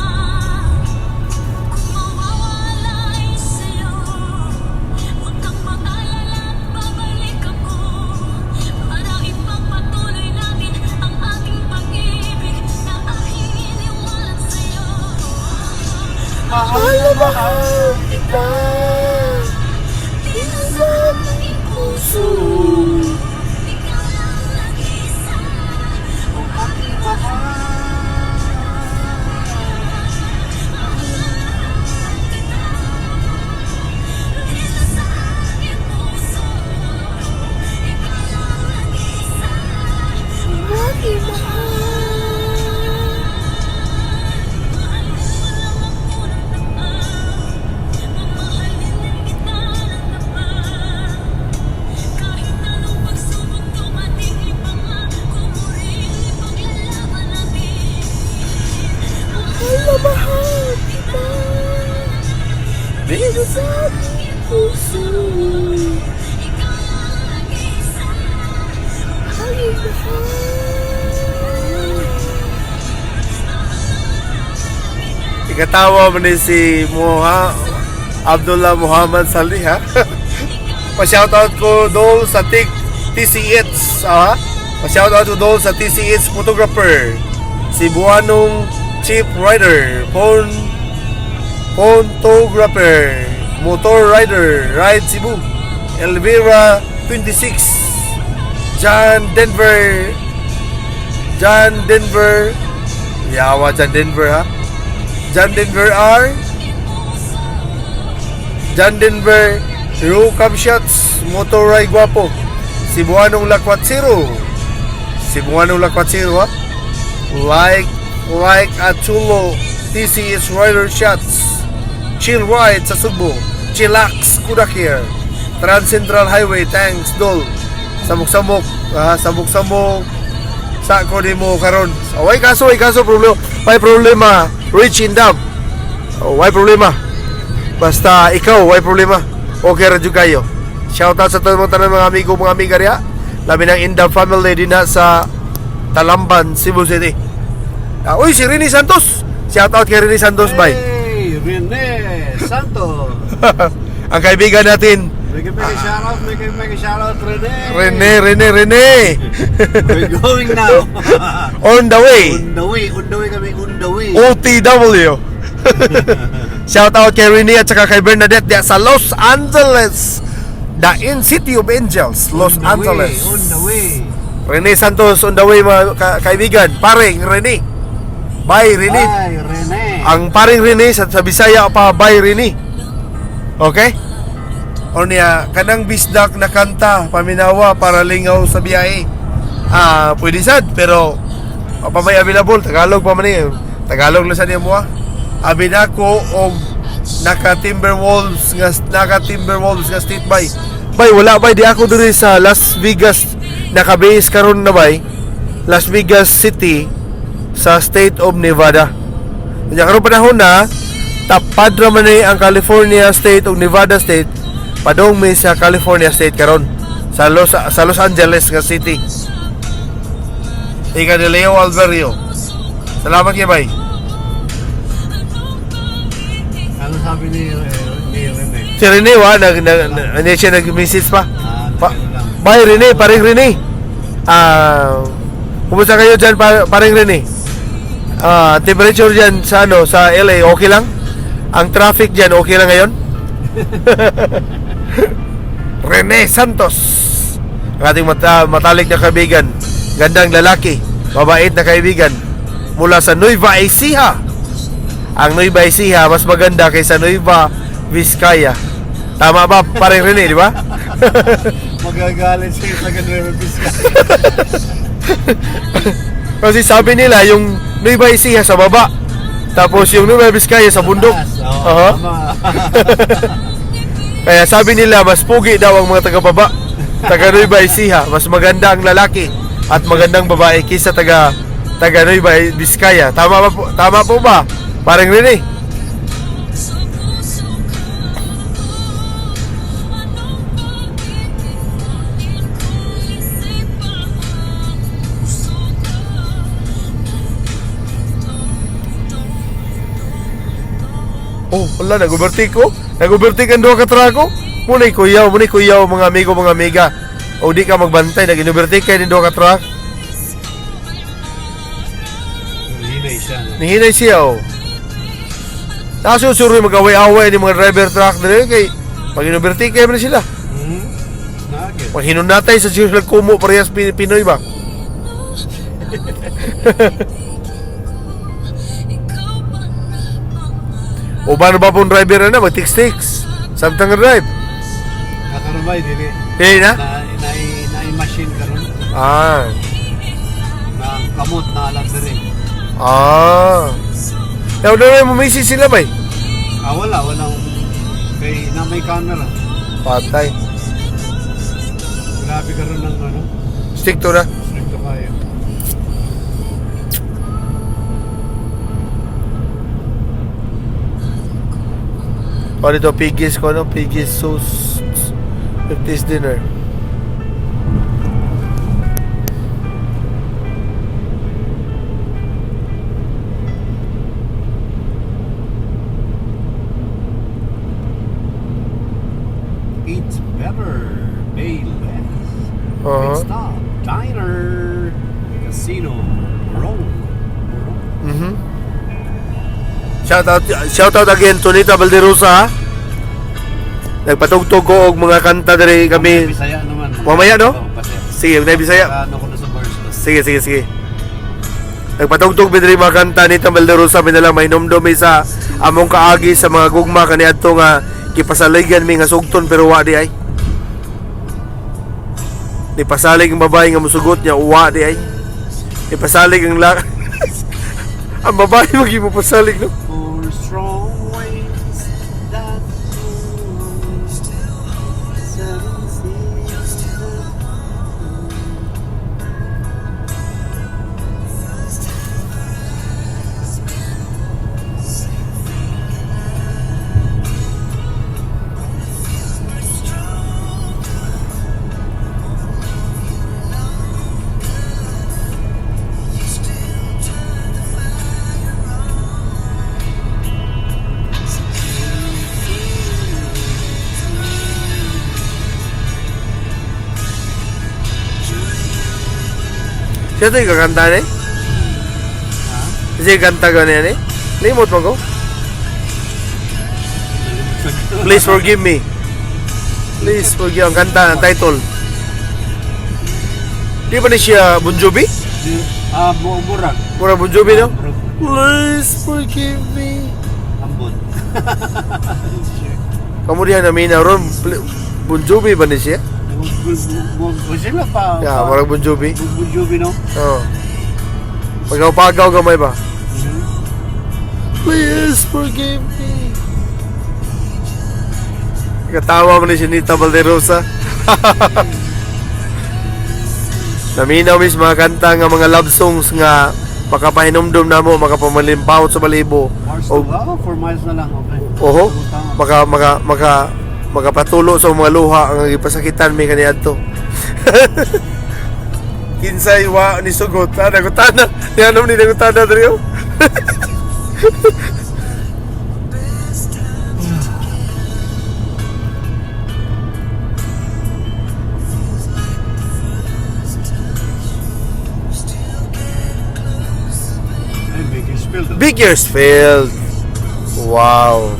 S1: mahal kita. Dito sa aking puso. Mahal na mahal kita. Dito sa aking puso. Aking mahal. Ikatawa mo ni si Moha Abdullah Muhammad Salih, ha? Pa-shoutout ko dol sa TCH, ha? Pa-shoutout ko dol sa TCH photographer, si Buanong Chief Rider, phone photographer, motor rider, Ride Cebu, Elvira 26, John Denver, John Denver, yawa John Denver, ha? John Denver R, John Denver, Roo Cam Shots, Motor Ride Guapo, Cebuanong Lakwatsiro, Cebuanong Lakwatsiro, ha? Like Achulo, TCS Rider Shots, Chill Ride sa Sugbo, Chillax Kudakir, Trans Central Highway, thanks Dol. Samok-samok, ah, samok-samok sa ko nimo karon. Oh, way kaso problema. May problema, Rich in Dab. Oh, way problema. Basta ikaw, way problema. Okay ra jud kayo. Shout out sa tanang tanan mga amigo, mga amiga riya. Labi ng Indab family din na sa Talamban, Cebu City. Ah, uy, si Rini Santos. Shout out kay Rini Santos, bye.
S3: Hey, Rene Santos.
S1: Ang kaibigan natin,
S3: Mega mega shoutout, mega mega shoutout, Rene.
S1: Rene, Rene, Rene.
S3: We're going now.
S1: On the way.
S3: On the way kami, on the way.
S1: OTW. Shout out kay Rene at saka kay Bernadette diya sa Los Angeles. The In City of Angels, Los
S3: On the
S1: Angeles.
S3: way, on the way.
S1: Rene Santos on the way, mga kaibigan. Paring Rene. Bye, Rene.
S3: Bye, Rene.
S1: Ang paring Rene sa Bisaya pa, bye Rene. Okay? O niya, kanang bisdak na kanta, paminawa para lingaw sa biyahe. Ah, pwede sad, pero o, pa may available, Tagalog pa man eh. Tagalog lang sa niya mo ah. Abi nako og naka Timberwolves nga state bay. Bay wala bay, di ako diri sa Las Vegas naka-base karon na bay. Las Vegas City sa State of Nevada. Kanya karon panahon na tapad ra man ni ang California State ug Nevada State, padung mi sa California State karon sa Los Angeles nga city. Ika de Leo Alverio. Salamat kay bay.
S3: Ano sabi ni Rene?
S1: Si Rene wa nag hindi siya nag-message pa.
S3: Ah,
S1: Pa
S3: ano lang.
S1: Bye Rene, paring Rene. Ah, kumusta kayo diyan, paring Rene? Ah, temperature diyan sa ano sa LA okay lang? Ang traffic diyan okay lang ngayon? Rene Santos. Ang ating matalik na kaibigan, gandang lalaki, mabait na kaibigan mula sa Nueva Ecija. Ang Nueva Ecija mas maganda kaysa Nueva Vizcaya. Tama ba, paring Rene, di ba?
S3: Magagalit siya sa Nueva Vizcaya.
S1: Kasi sabi nila yung Nueva Ecija sa baba. Tapos yung Nueva Vizcaya sa bundok.
S3: Taas, oo,
S1: Aha.
S3: tama.
S1: Kaya sabi nila mas pugi daw ang mga taga-baba. Taga Nueva Ecija, mas maganda ang lalaki at magandang babae kaysa taga taga Nueva Vizcaya. Tama ba po? Tama po ba? Parang Rene. Oh, wala, nag-overtake ko. Nag-overtake ang duha ka trako. Muna'y kuyaw, mga amigo, mga amiga. O di ka magbantay, nag-overtake kay ni duha ka truck.
S3: Hinay siya. No?
S1: Nihinay siya, oh. Nakasusuro yung mag-away-away ni mga driver truck dire kay pag inubertike man sila.
S3: Nagit.
S1: Pag hinunatay sa sila kumo parehas Pinoy ba? O ba na ba pong driver na mag-tiks-tiks? Samtang nga drive.
S3: Nakaroon ba, dili.
S1: Eh na?
S3: Na machine karon
S1: Ah.
S3: na ang kamot na alam diri.
S1: Ah. Yaw na mo message sila bay.
S3: Ah, wala, walang kay na may camera.
S1: Patay.
S3: Grabe karon ng ano,
S1: Stick to na.
S3: stricto kayo.
S1: O dito, Piggies ko, no? Piggies sauce. 50s dinner.
S3: Eat better, pay less. Pit stop, diner, casino, roll. Roll.
S1: Shout out again to Nita Valderosa, ha? Nagpatugtog ko og mga kanta diri kami.
S3: Bisaya naman.
S1: Mamaya, no?
S3: Oo, Bisaya.
S1: Sige, na Bisaya.
S3: Ano ko na sa bars.
S1: Sige, sige, sige. Nagpatugtog mi diri mga kanta ni Valderosa mi na lang mainumdum mi sa among kaagi sa mga gugma kaniadto nga gipasaligan mi nga sugton pero wa di ay. Nipasalig ang babae nga musugot niya wa di ay. Nipasalig ang la ang babae magipasalig, no.
S3: Four strong ways that seven seas.
S1: Siya to yung kakanta ni? Siya yung kanta ko niya ni? Limot mo ko? Please forgive me. Please forgive. Ang kanta, ang title. Di ba ni siya Bon Jovi?
S3: Ah, murag.
S1: Mura Bon Jovi, no?
S3: Murag.
S1: Please forgive me.
S3: Ambot.
S1: Kamu diyan na mina ron. Bon Jovi ba ni siya?
S3: Sila pa.
S1: Ya, murag Bon Jovi.
S3: Bon Jovi, no?
S1: Oo. Pagaw-pagaw gamay ba? Please forgive me. Katawa mo ni si Nita Valderosa. Naminaw mis mga kanta nga mga love songs nga makapahinumdum namo, makapamalimpawot sa balibo.
S3: Mars
S1: O,
S3: to, oh, 4 miles na lang. Okay.
S1: oho,
S3: Tama.
S1: maka maka maka makapatulo sa mga luha ang gipasakitan mi kaniadto. Kinsay wa ni sugot, ah, nagutana. Nianom ni nagutana diri, oh.
S3: Ay, Bakersfield, oh.
S1: Bakersfield. Wow.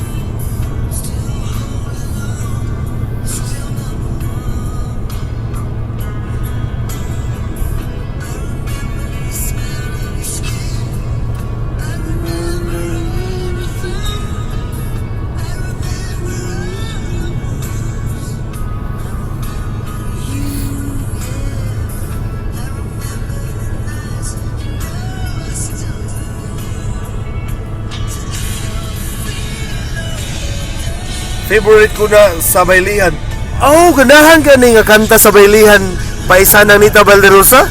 S1: Favorite ko na sa Baylihan. Oh, ganahan ka ni nga kanta sa Baylihan. Paisa ng Nita Valderosa.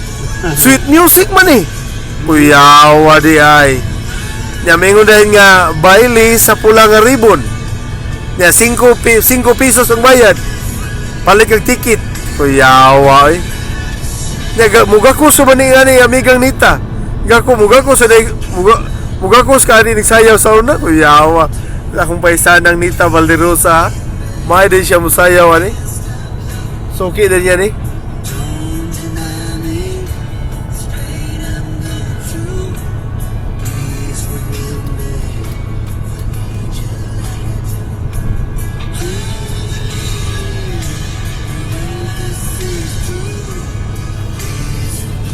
S1: Sweet music man eh. Kuyawa di ay. Nya mingon dahil nga Bailey sa pula nga ribbon. Nya 5 pesos ang bayad. Palit kag ticket. Kuyawa eh. Nya muga ko sa maning ani amigang Nita. Gako muga ko sa muga muga ko sa kani nagsayaw sa una. Kuyawa. Akong paisa ng Nita Valderosa. May din siya musayaw ani. Suki din yan eh.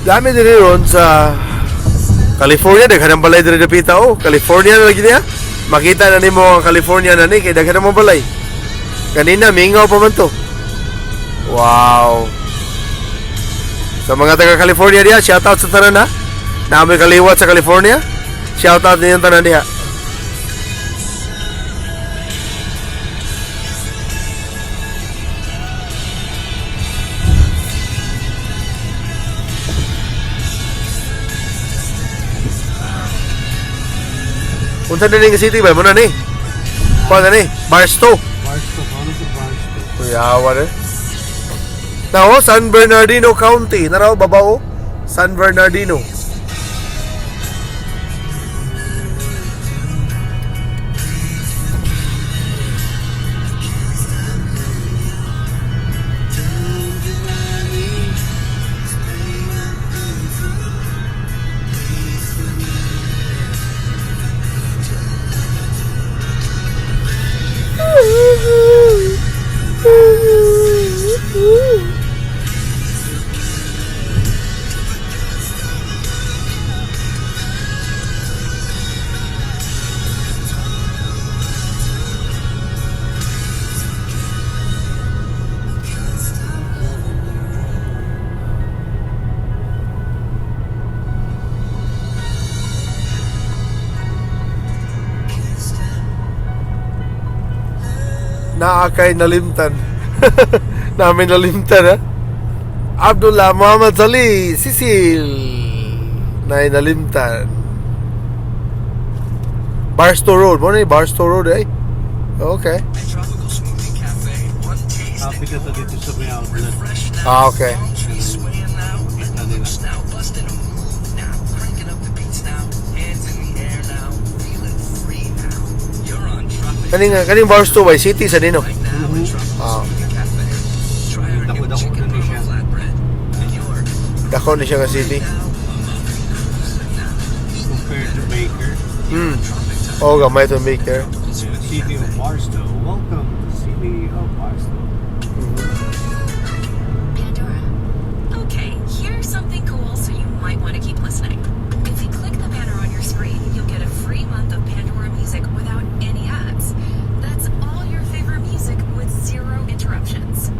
S1: Dami diri ron sa California, daghan ang balay diri dapita oh. California na lagi niya. Makita na nimo ang California na ni kay daghan ang mga balay. Kanina mingaw pa man to. Wow. Sa mga taga California diha, shout out sa tanan ha. Namoy kaliwat sa California. Shout out ninyong tanan diha. Unsa na ning city ba mo na ni? Kuha na ni, Barstow.
S3: Barstow, ano sa Barstow?
S1: Kuyawa na. Nao, San Bernardino County. Naraw, babaw. San Bernardino. Naa kay nalimtan. Namin nalimtan ha. Abdullah Muhammad Ali Sisil na nalimtan. Barstow Road. Mo na yung Barstow Road eh. Okay.
S6: Tropical Smoothie Cafe. One taste
S3: Happy ka to dito sa may outlet.
S6: fresh now.
S1: Ah, okay.
S6: Palm trees swaying now.
S3: Kita nila.
S6: Now busting a move now. Cranking up the beats now. Hands in the air now. Feeling free now. You're on Tropic
S1: Kaning Barstow by city sa nino.
S6: right now at Tropical
S1: Ah.
S6: Smoothie Cafe. Try our new
S3: Dako-dako
S6: chicken
S3: na ni
S6: parma
S3: siya.
S6: flatbread. And you're
S1: Dako ni siya nga city.
S6: now among cruising now.
S3: Compared to Baker.
S1: Oh, gamay to Baker.
S3: City of Barstow. Welcome to City of Barstow.
S5: Pandora. Okay, here's something cool so you might want to keep listening. If you click the banner on your screen, you'll get a free month of Pandora music without any ads. That's all your favorite music with zero interruptions.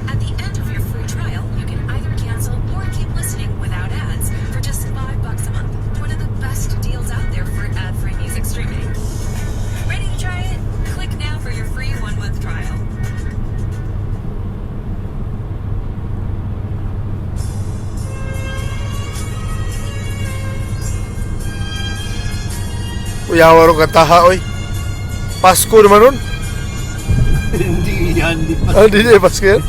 S5: At the end of your free trial, you can either cancel or keep listening without ads for just $5 a month. One of the best deals out there for ad-free music streaming. Ready to try it? Click now for your free 1-month trial.
S1: Uyawa ron kantaha oy. Pasko naman ron.
S3: Hindi yan, di pa.
S1: Ah, di di Pasko yan.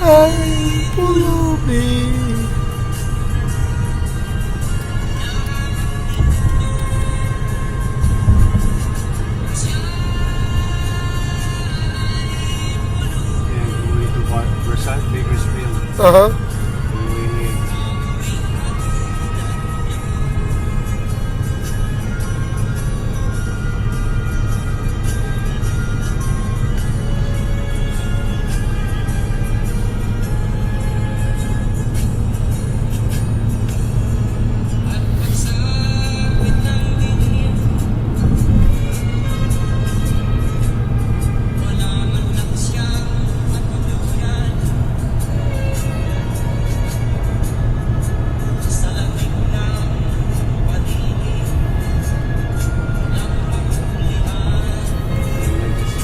S1: Ay, pulubi.
S3: Yeah, going to Bakersfield. Going in.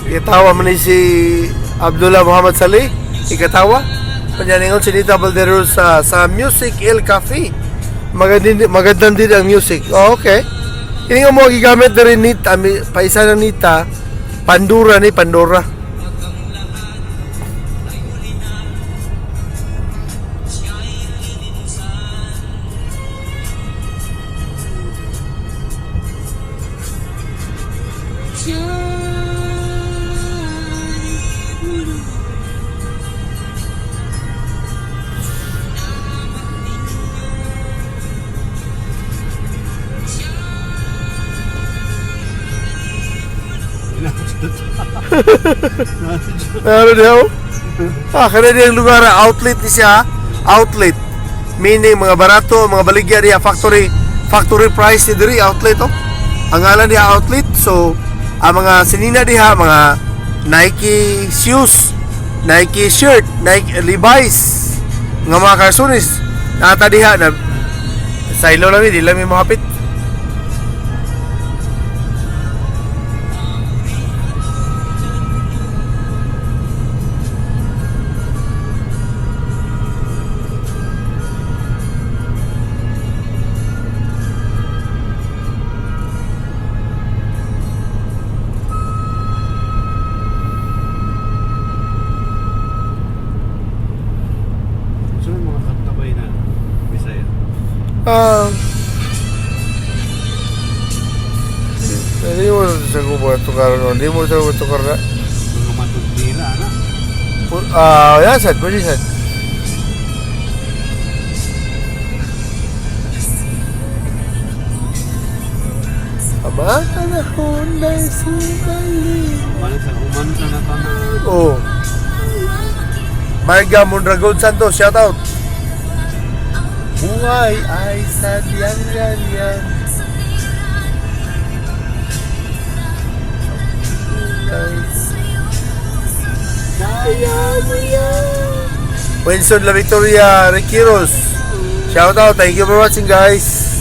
S1: Ikatawa man ni si Abdullah Muhammad Saleh. Ikatawa. Panyaningon si Nita Valderos sa Music El Cafe. Magandang, magandang din ang music. Oh, okay. Ini nga mo gigamit na rin Nita, paisa ng Nita, Pandora ni Pandora. Ano daw? Ah, kana diyang lugar, outlet ni siya. Outlet. Meaning mga barato, mga baligya diya factory factory price ni diri outlet oh. Ang ngalan diha outlet. So, ang mga sinina diha mga Nike shoes, Nike shirt, Nike Levi's, nga mga karsunis. Nata diha na sa ilo lang di lang mi mohapit.
S3: So may mga kantabay na Bisaya.
S1: Ah. Hindi mo sa kubo tukar no. Hindi mo sa kubo tukar na.
S3: Mga matundila na.
S1: Ah, yan sad, pwede sad. Aba, panahon ay sumali.
S3: Human sa human sa na tanan.
S1: Oh. Marga Mondragon Santos, shout out. Buhay ay sadyang ganyan. Kaya mo yan. Winston La Victoria Requiros. Shout out. Thank you for watching, guys.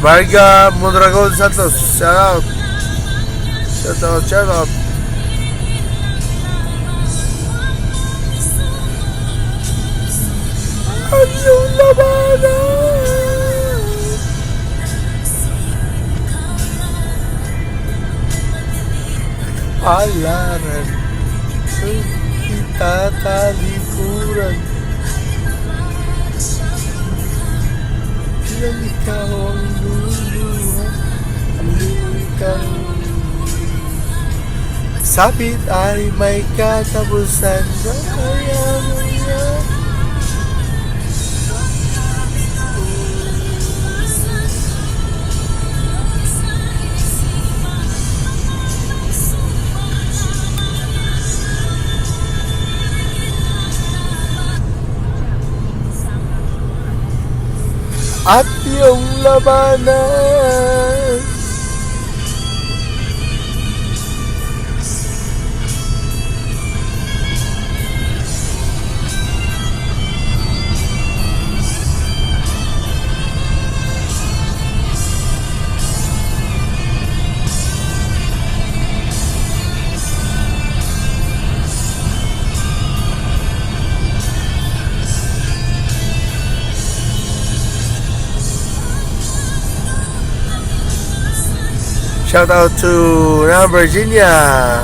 S1: Marga Mondragon Santos. Shout out. Shout out. Shout out. Ang iyong labanan. Palaran Itatalikuran. Bilang ikaw ang luluha, ang ikaw. Sabit ay may katapusan. Kaya mo yan. At iyong labanan. Shout out to Nam Virginia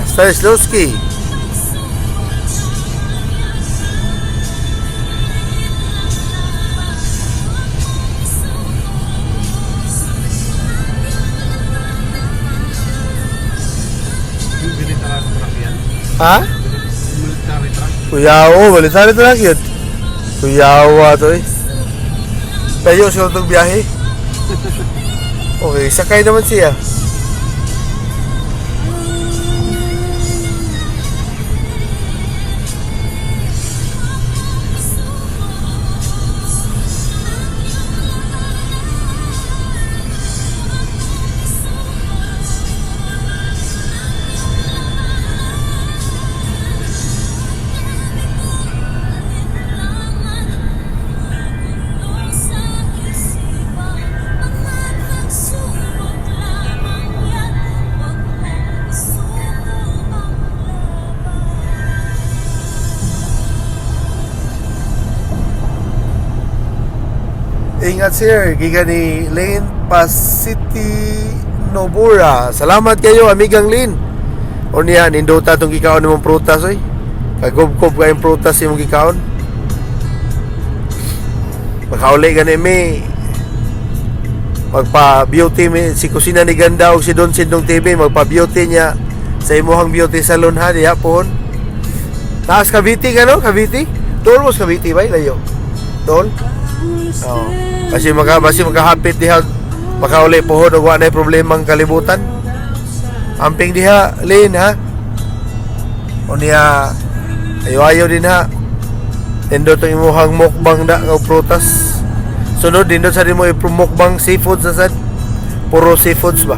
S1: Stanislavski.
S3: Yung military truck yan.
S1: Ha?
S3: Military truck.
S1: Kuyaw, balitan ito lang yun. Kuyawa to eh. Tayo siya itong biyahe. Okay, sakay naman siya. Ingat, sir. Gikan ni Lane Pasiti Nobura. Salamat kayo, amigang Lane. O niya, nindota itong gikaon nimong prutas, oy. Kagubkob kayong prutas imong gikaon. Makauli gani mi. Magpa-beauty mi si Kusina ni Ganda og si Don Sindong TV, magpa-beauty niya sa imuhang beauty salon ha, diha pohon. Taas Cavite ka, no? Cavite? Dool mo sa Cavite ba? Layo. Dool? Oo. Kasi makahapit diha, makauli pohon og wa nay problemang kalibutan. Amping diha, Lin, ha. O niya, ayo-ayo din ha. Nindot ang imuhang mukbang da nga prutas. Sunod nindot sa mo i-mukbang seafood sa sad. Puro seafoods ba?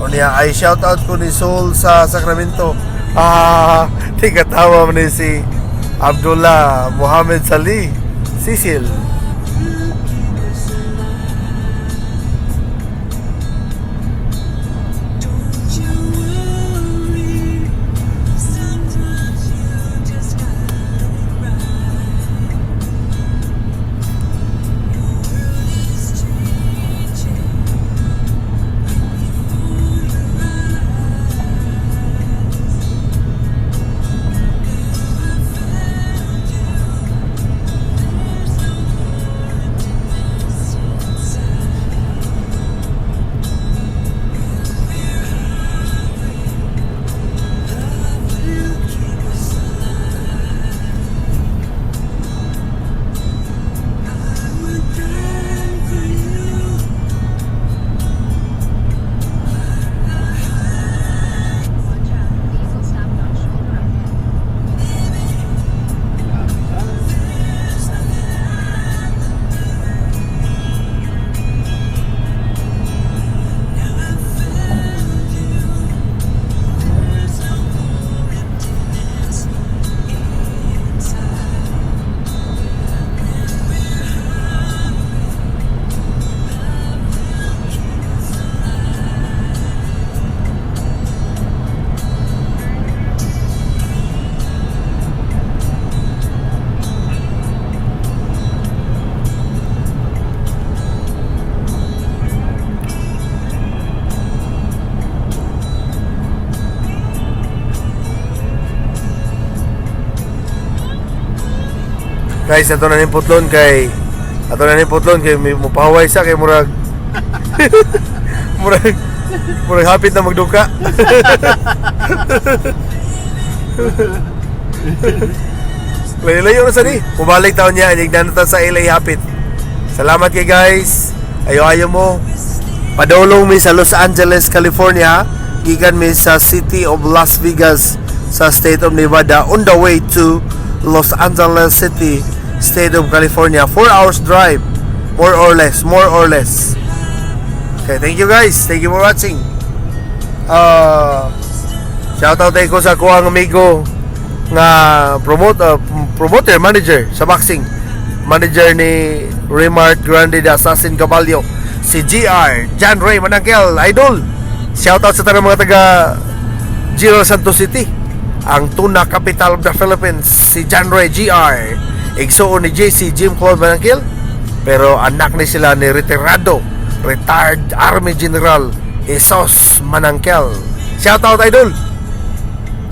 S1: O niya, ay shout out ko ni Sol sa Sacramento. Ah, di katawa man ni si Abdullah Muhammad Salih Cecil.
S7: Don't you worry. Sometimes you just gotta let it ride. Your world is changing right before your eyes. Now I found you. There's no more emptiness inside. We're hungry. Love will keep us alive. I would die for you.
S5: Watch out. Vehicle stopped on shoulder ahead.
S7: There's nothing I wouldn't do. Now I found you. There's no more emptiness inside. When we're hungry, love will keep us alive.
S1: Guys, ato na ning putlon kay may mupahaway sa kay murag hapit na magduka. Layo-layo na sa ni. Mubalik taon niya, ilignan na ta sa LA hapit. Salamat kay guys. Ayo-ayo mo. Padulong mi sa Los Angeles, California. Gikan mi sa City of Las Vegas sa State of Nevada on the way to Los Angeles City, State of California. 4 hours drive. More or less, more or less. Okay, thank you guys. Thank you for watching. Shout out ko sa kuang amigo nga promoter manager sa boxing, manager ni Remart Grande the Assassin Caballo, si GR John Ray Manangkel. Idol, shout out sa tanang mga taga General Santos City, ang tuna capital of the Philippines. Si John Ray GR, igsuon ni JC Jim Claude Manangkel, pero anak ni sila ni retired Army General Jesus Manangkel. Shout out, idol.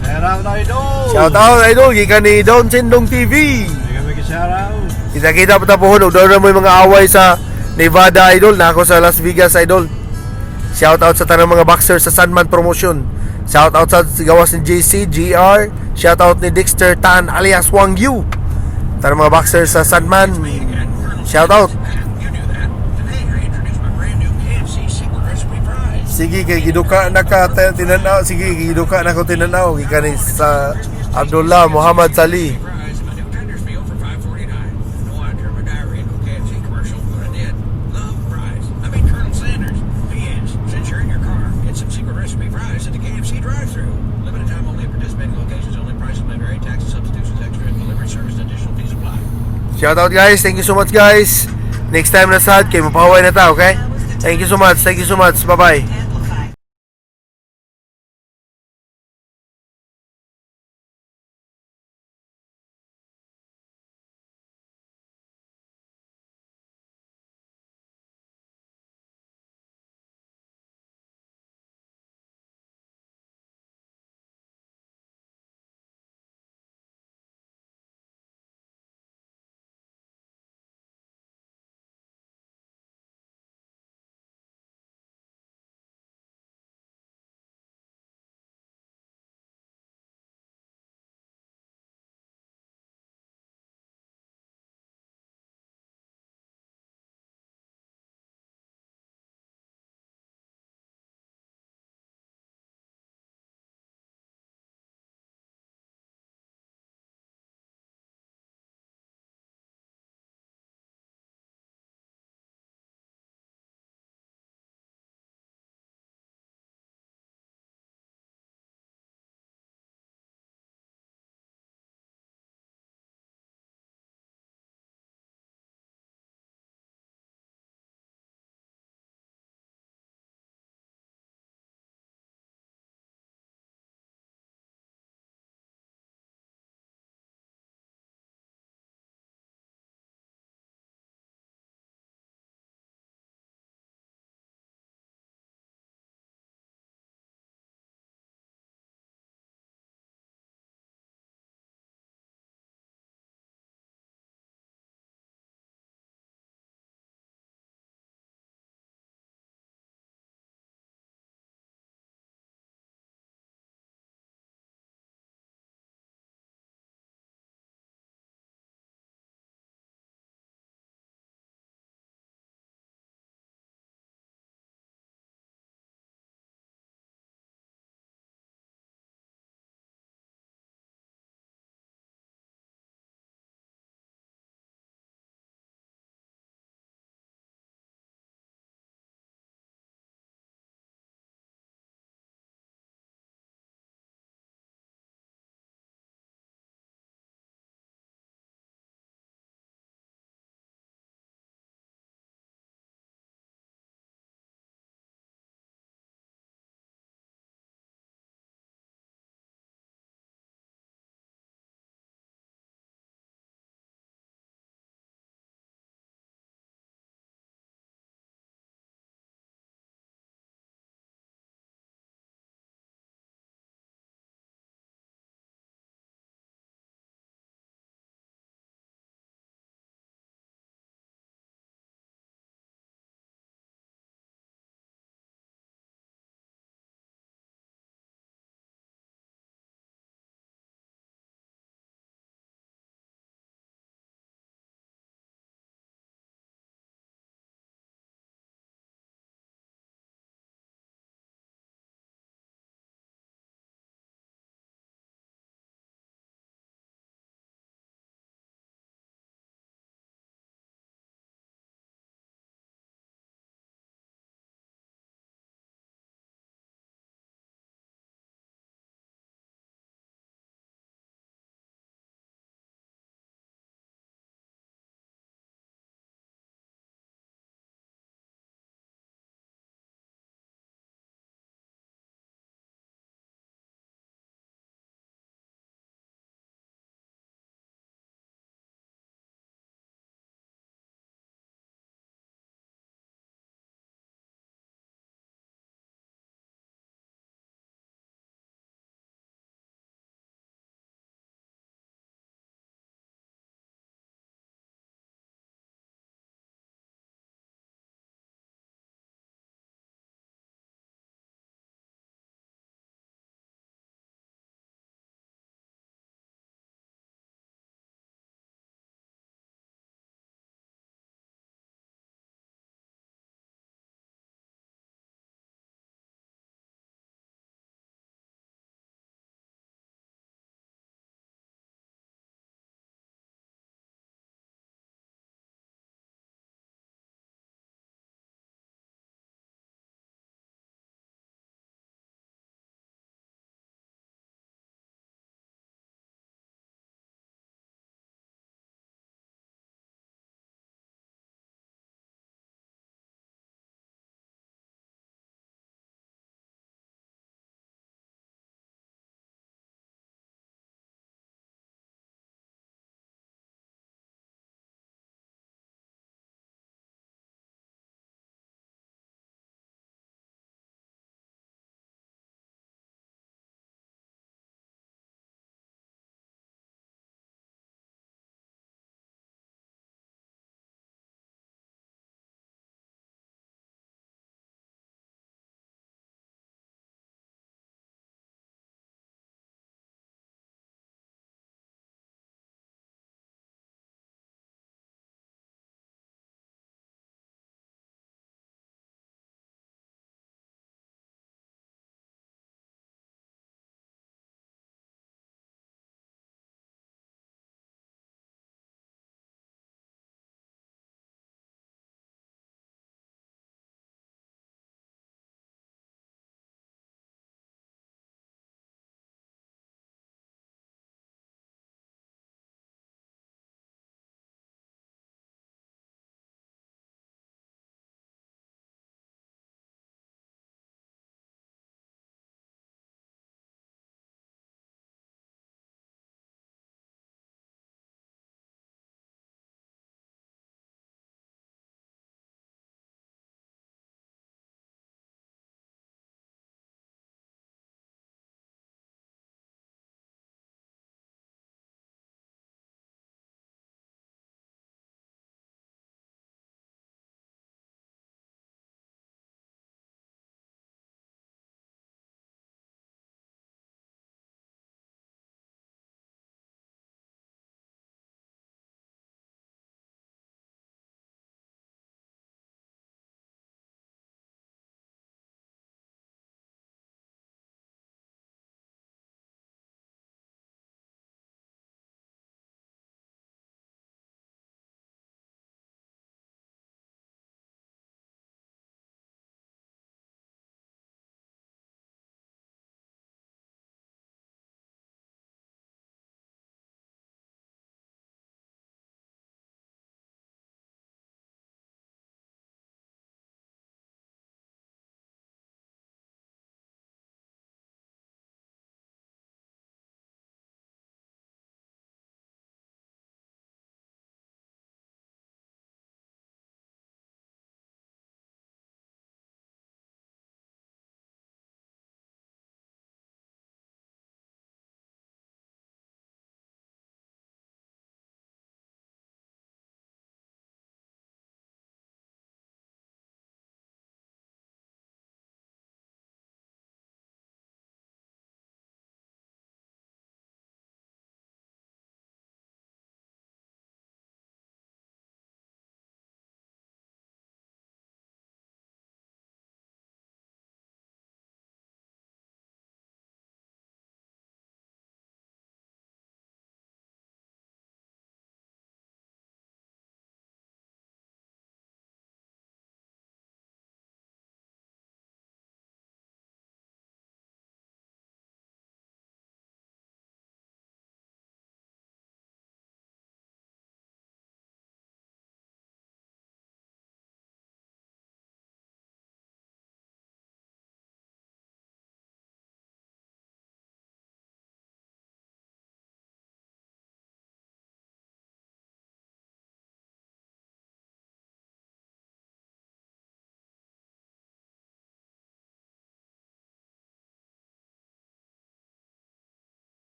S3: Shout out, idol!
S1: Shout out, idol, gikan ni Don Sindong TV.
S3: Mega mega shout out!
S1: Kita-kita pa ta pohon og doon mo yung mga away sa Nevada, idol, na ako sa Las Vegas, idol. Shout out sa tanang mga boxer sa Sanman Promotion. Shout out sa gawas ni JC GR, shout out ni Dexter Tan alias Wang Yu. Tanang mga boxer sa Sanman. Shout out.
S6: You knew that. Today I introduced my brand new KFC secret recipe fries.
S1: Sige kay giduka na ka tinanaw, sige giduka na ko tinanaw gikan ni sa Abdullah Muhammad Salih.
S6: Fries, a new tenders meal for $5.49. No, I turned my diary into a KFC commercial, but I did. Love fries. I mean Colonel Sanders. P.S. Since you're in your car, get some secret recipe fries at the KFC drive-thru. Limited time only at participating locations only. Prices may vary. Taxes, substitutions, extra, and delivery service and additional fees apply.
S1: Shout out, guys. Thank you so much, guys. Next time na sad kay mapahaway na ta, okay? Thank you so much. Thank you so much. Bye-bye.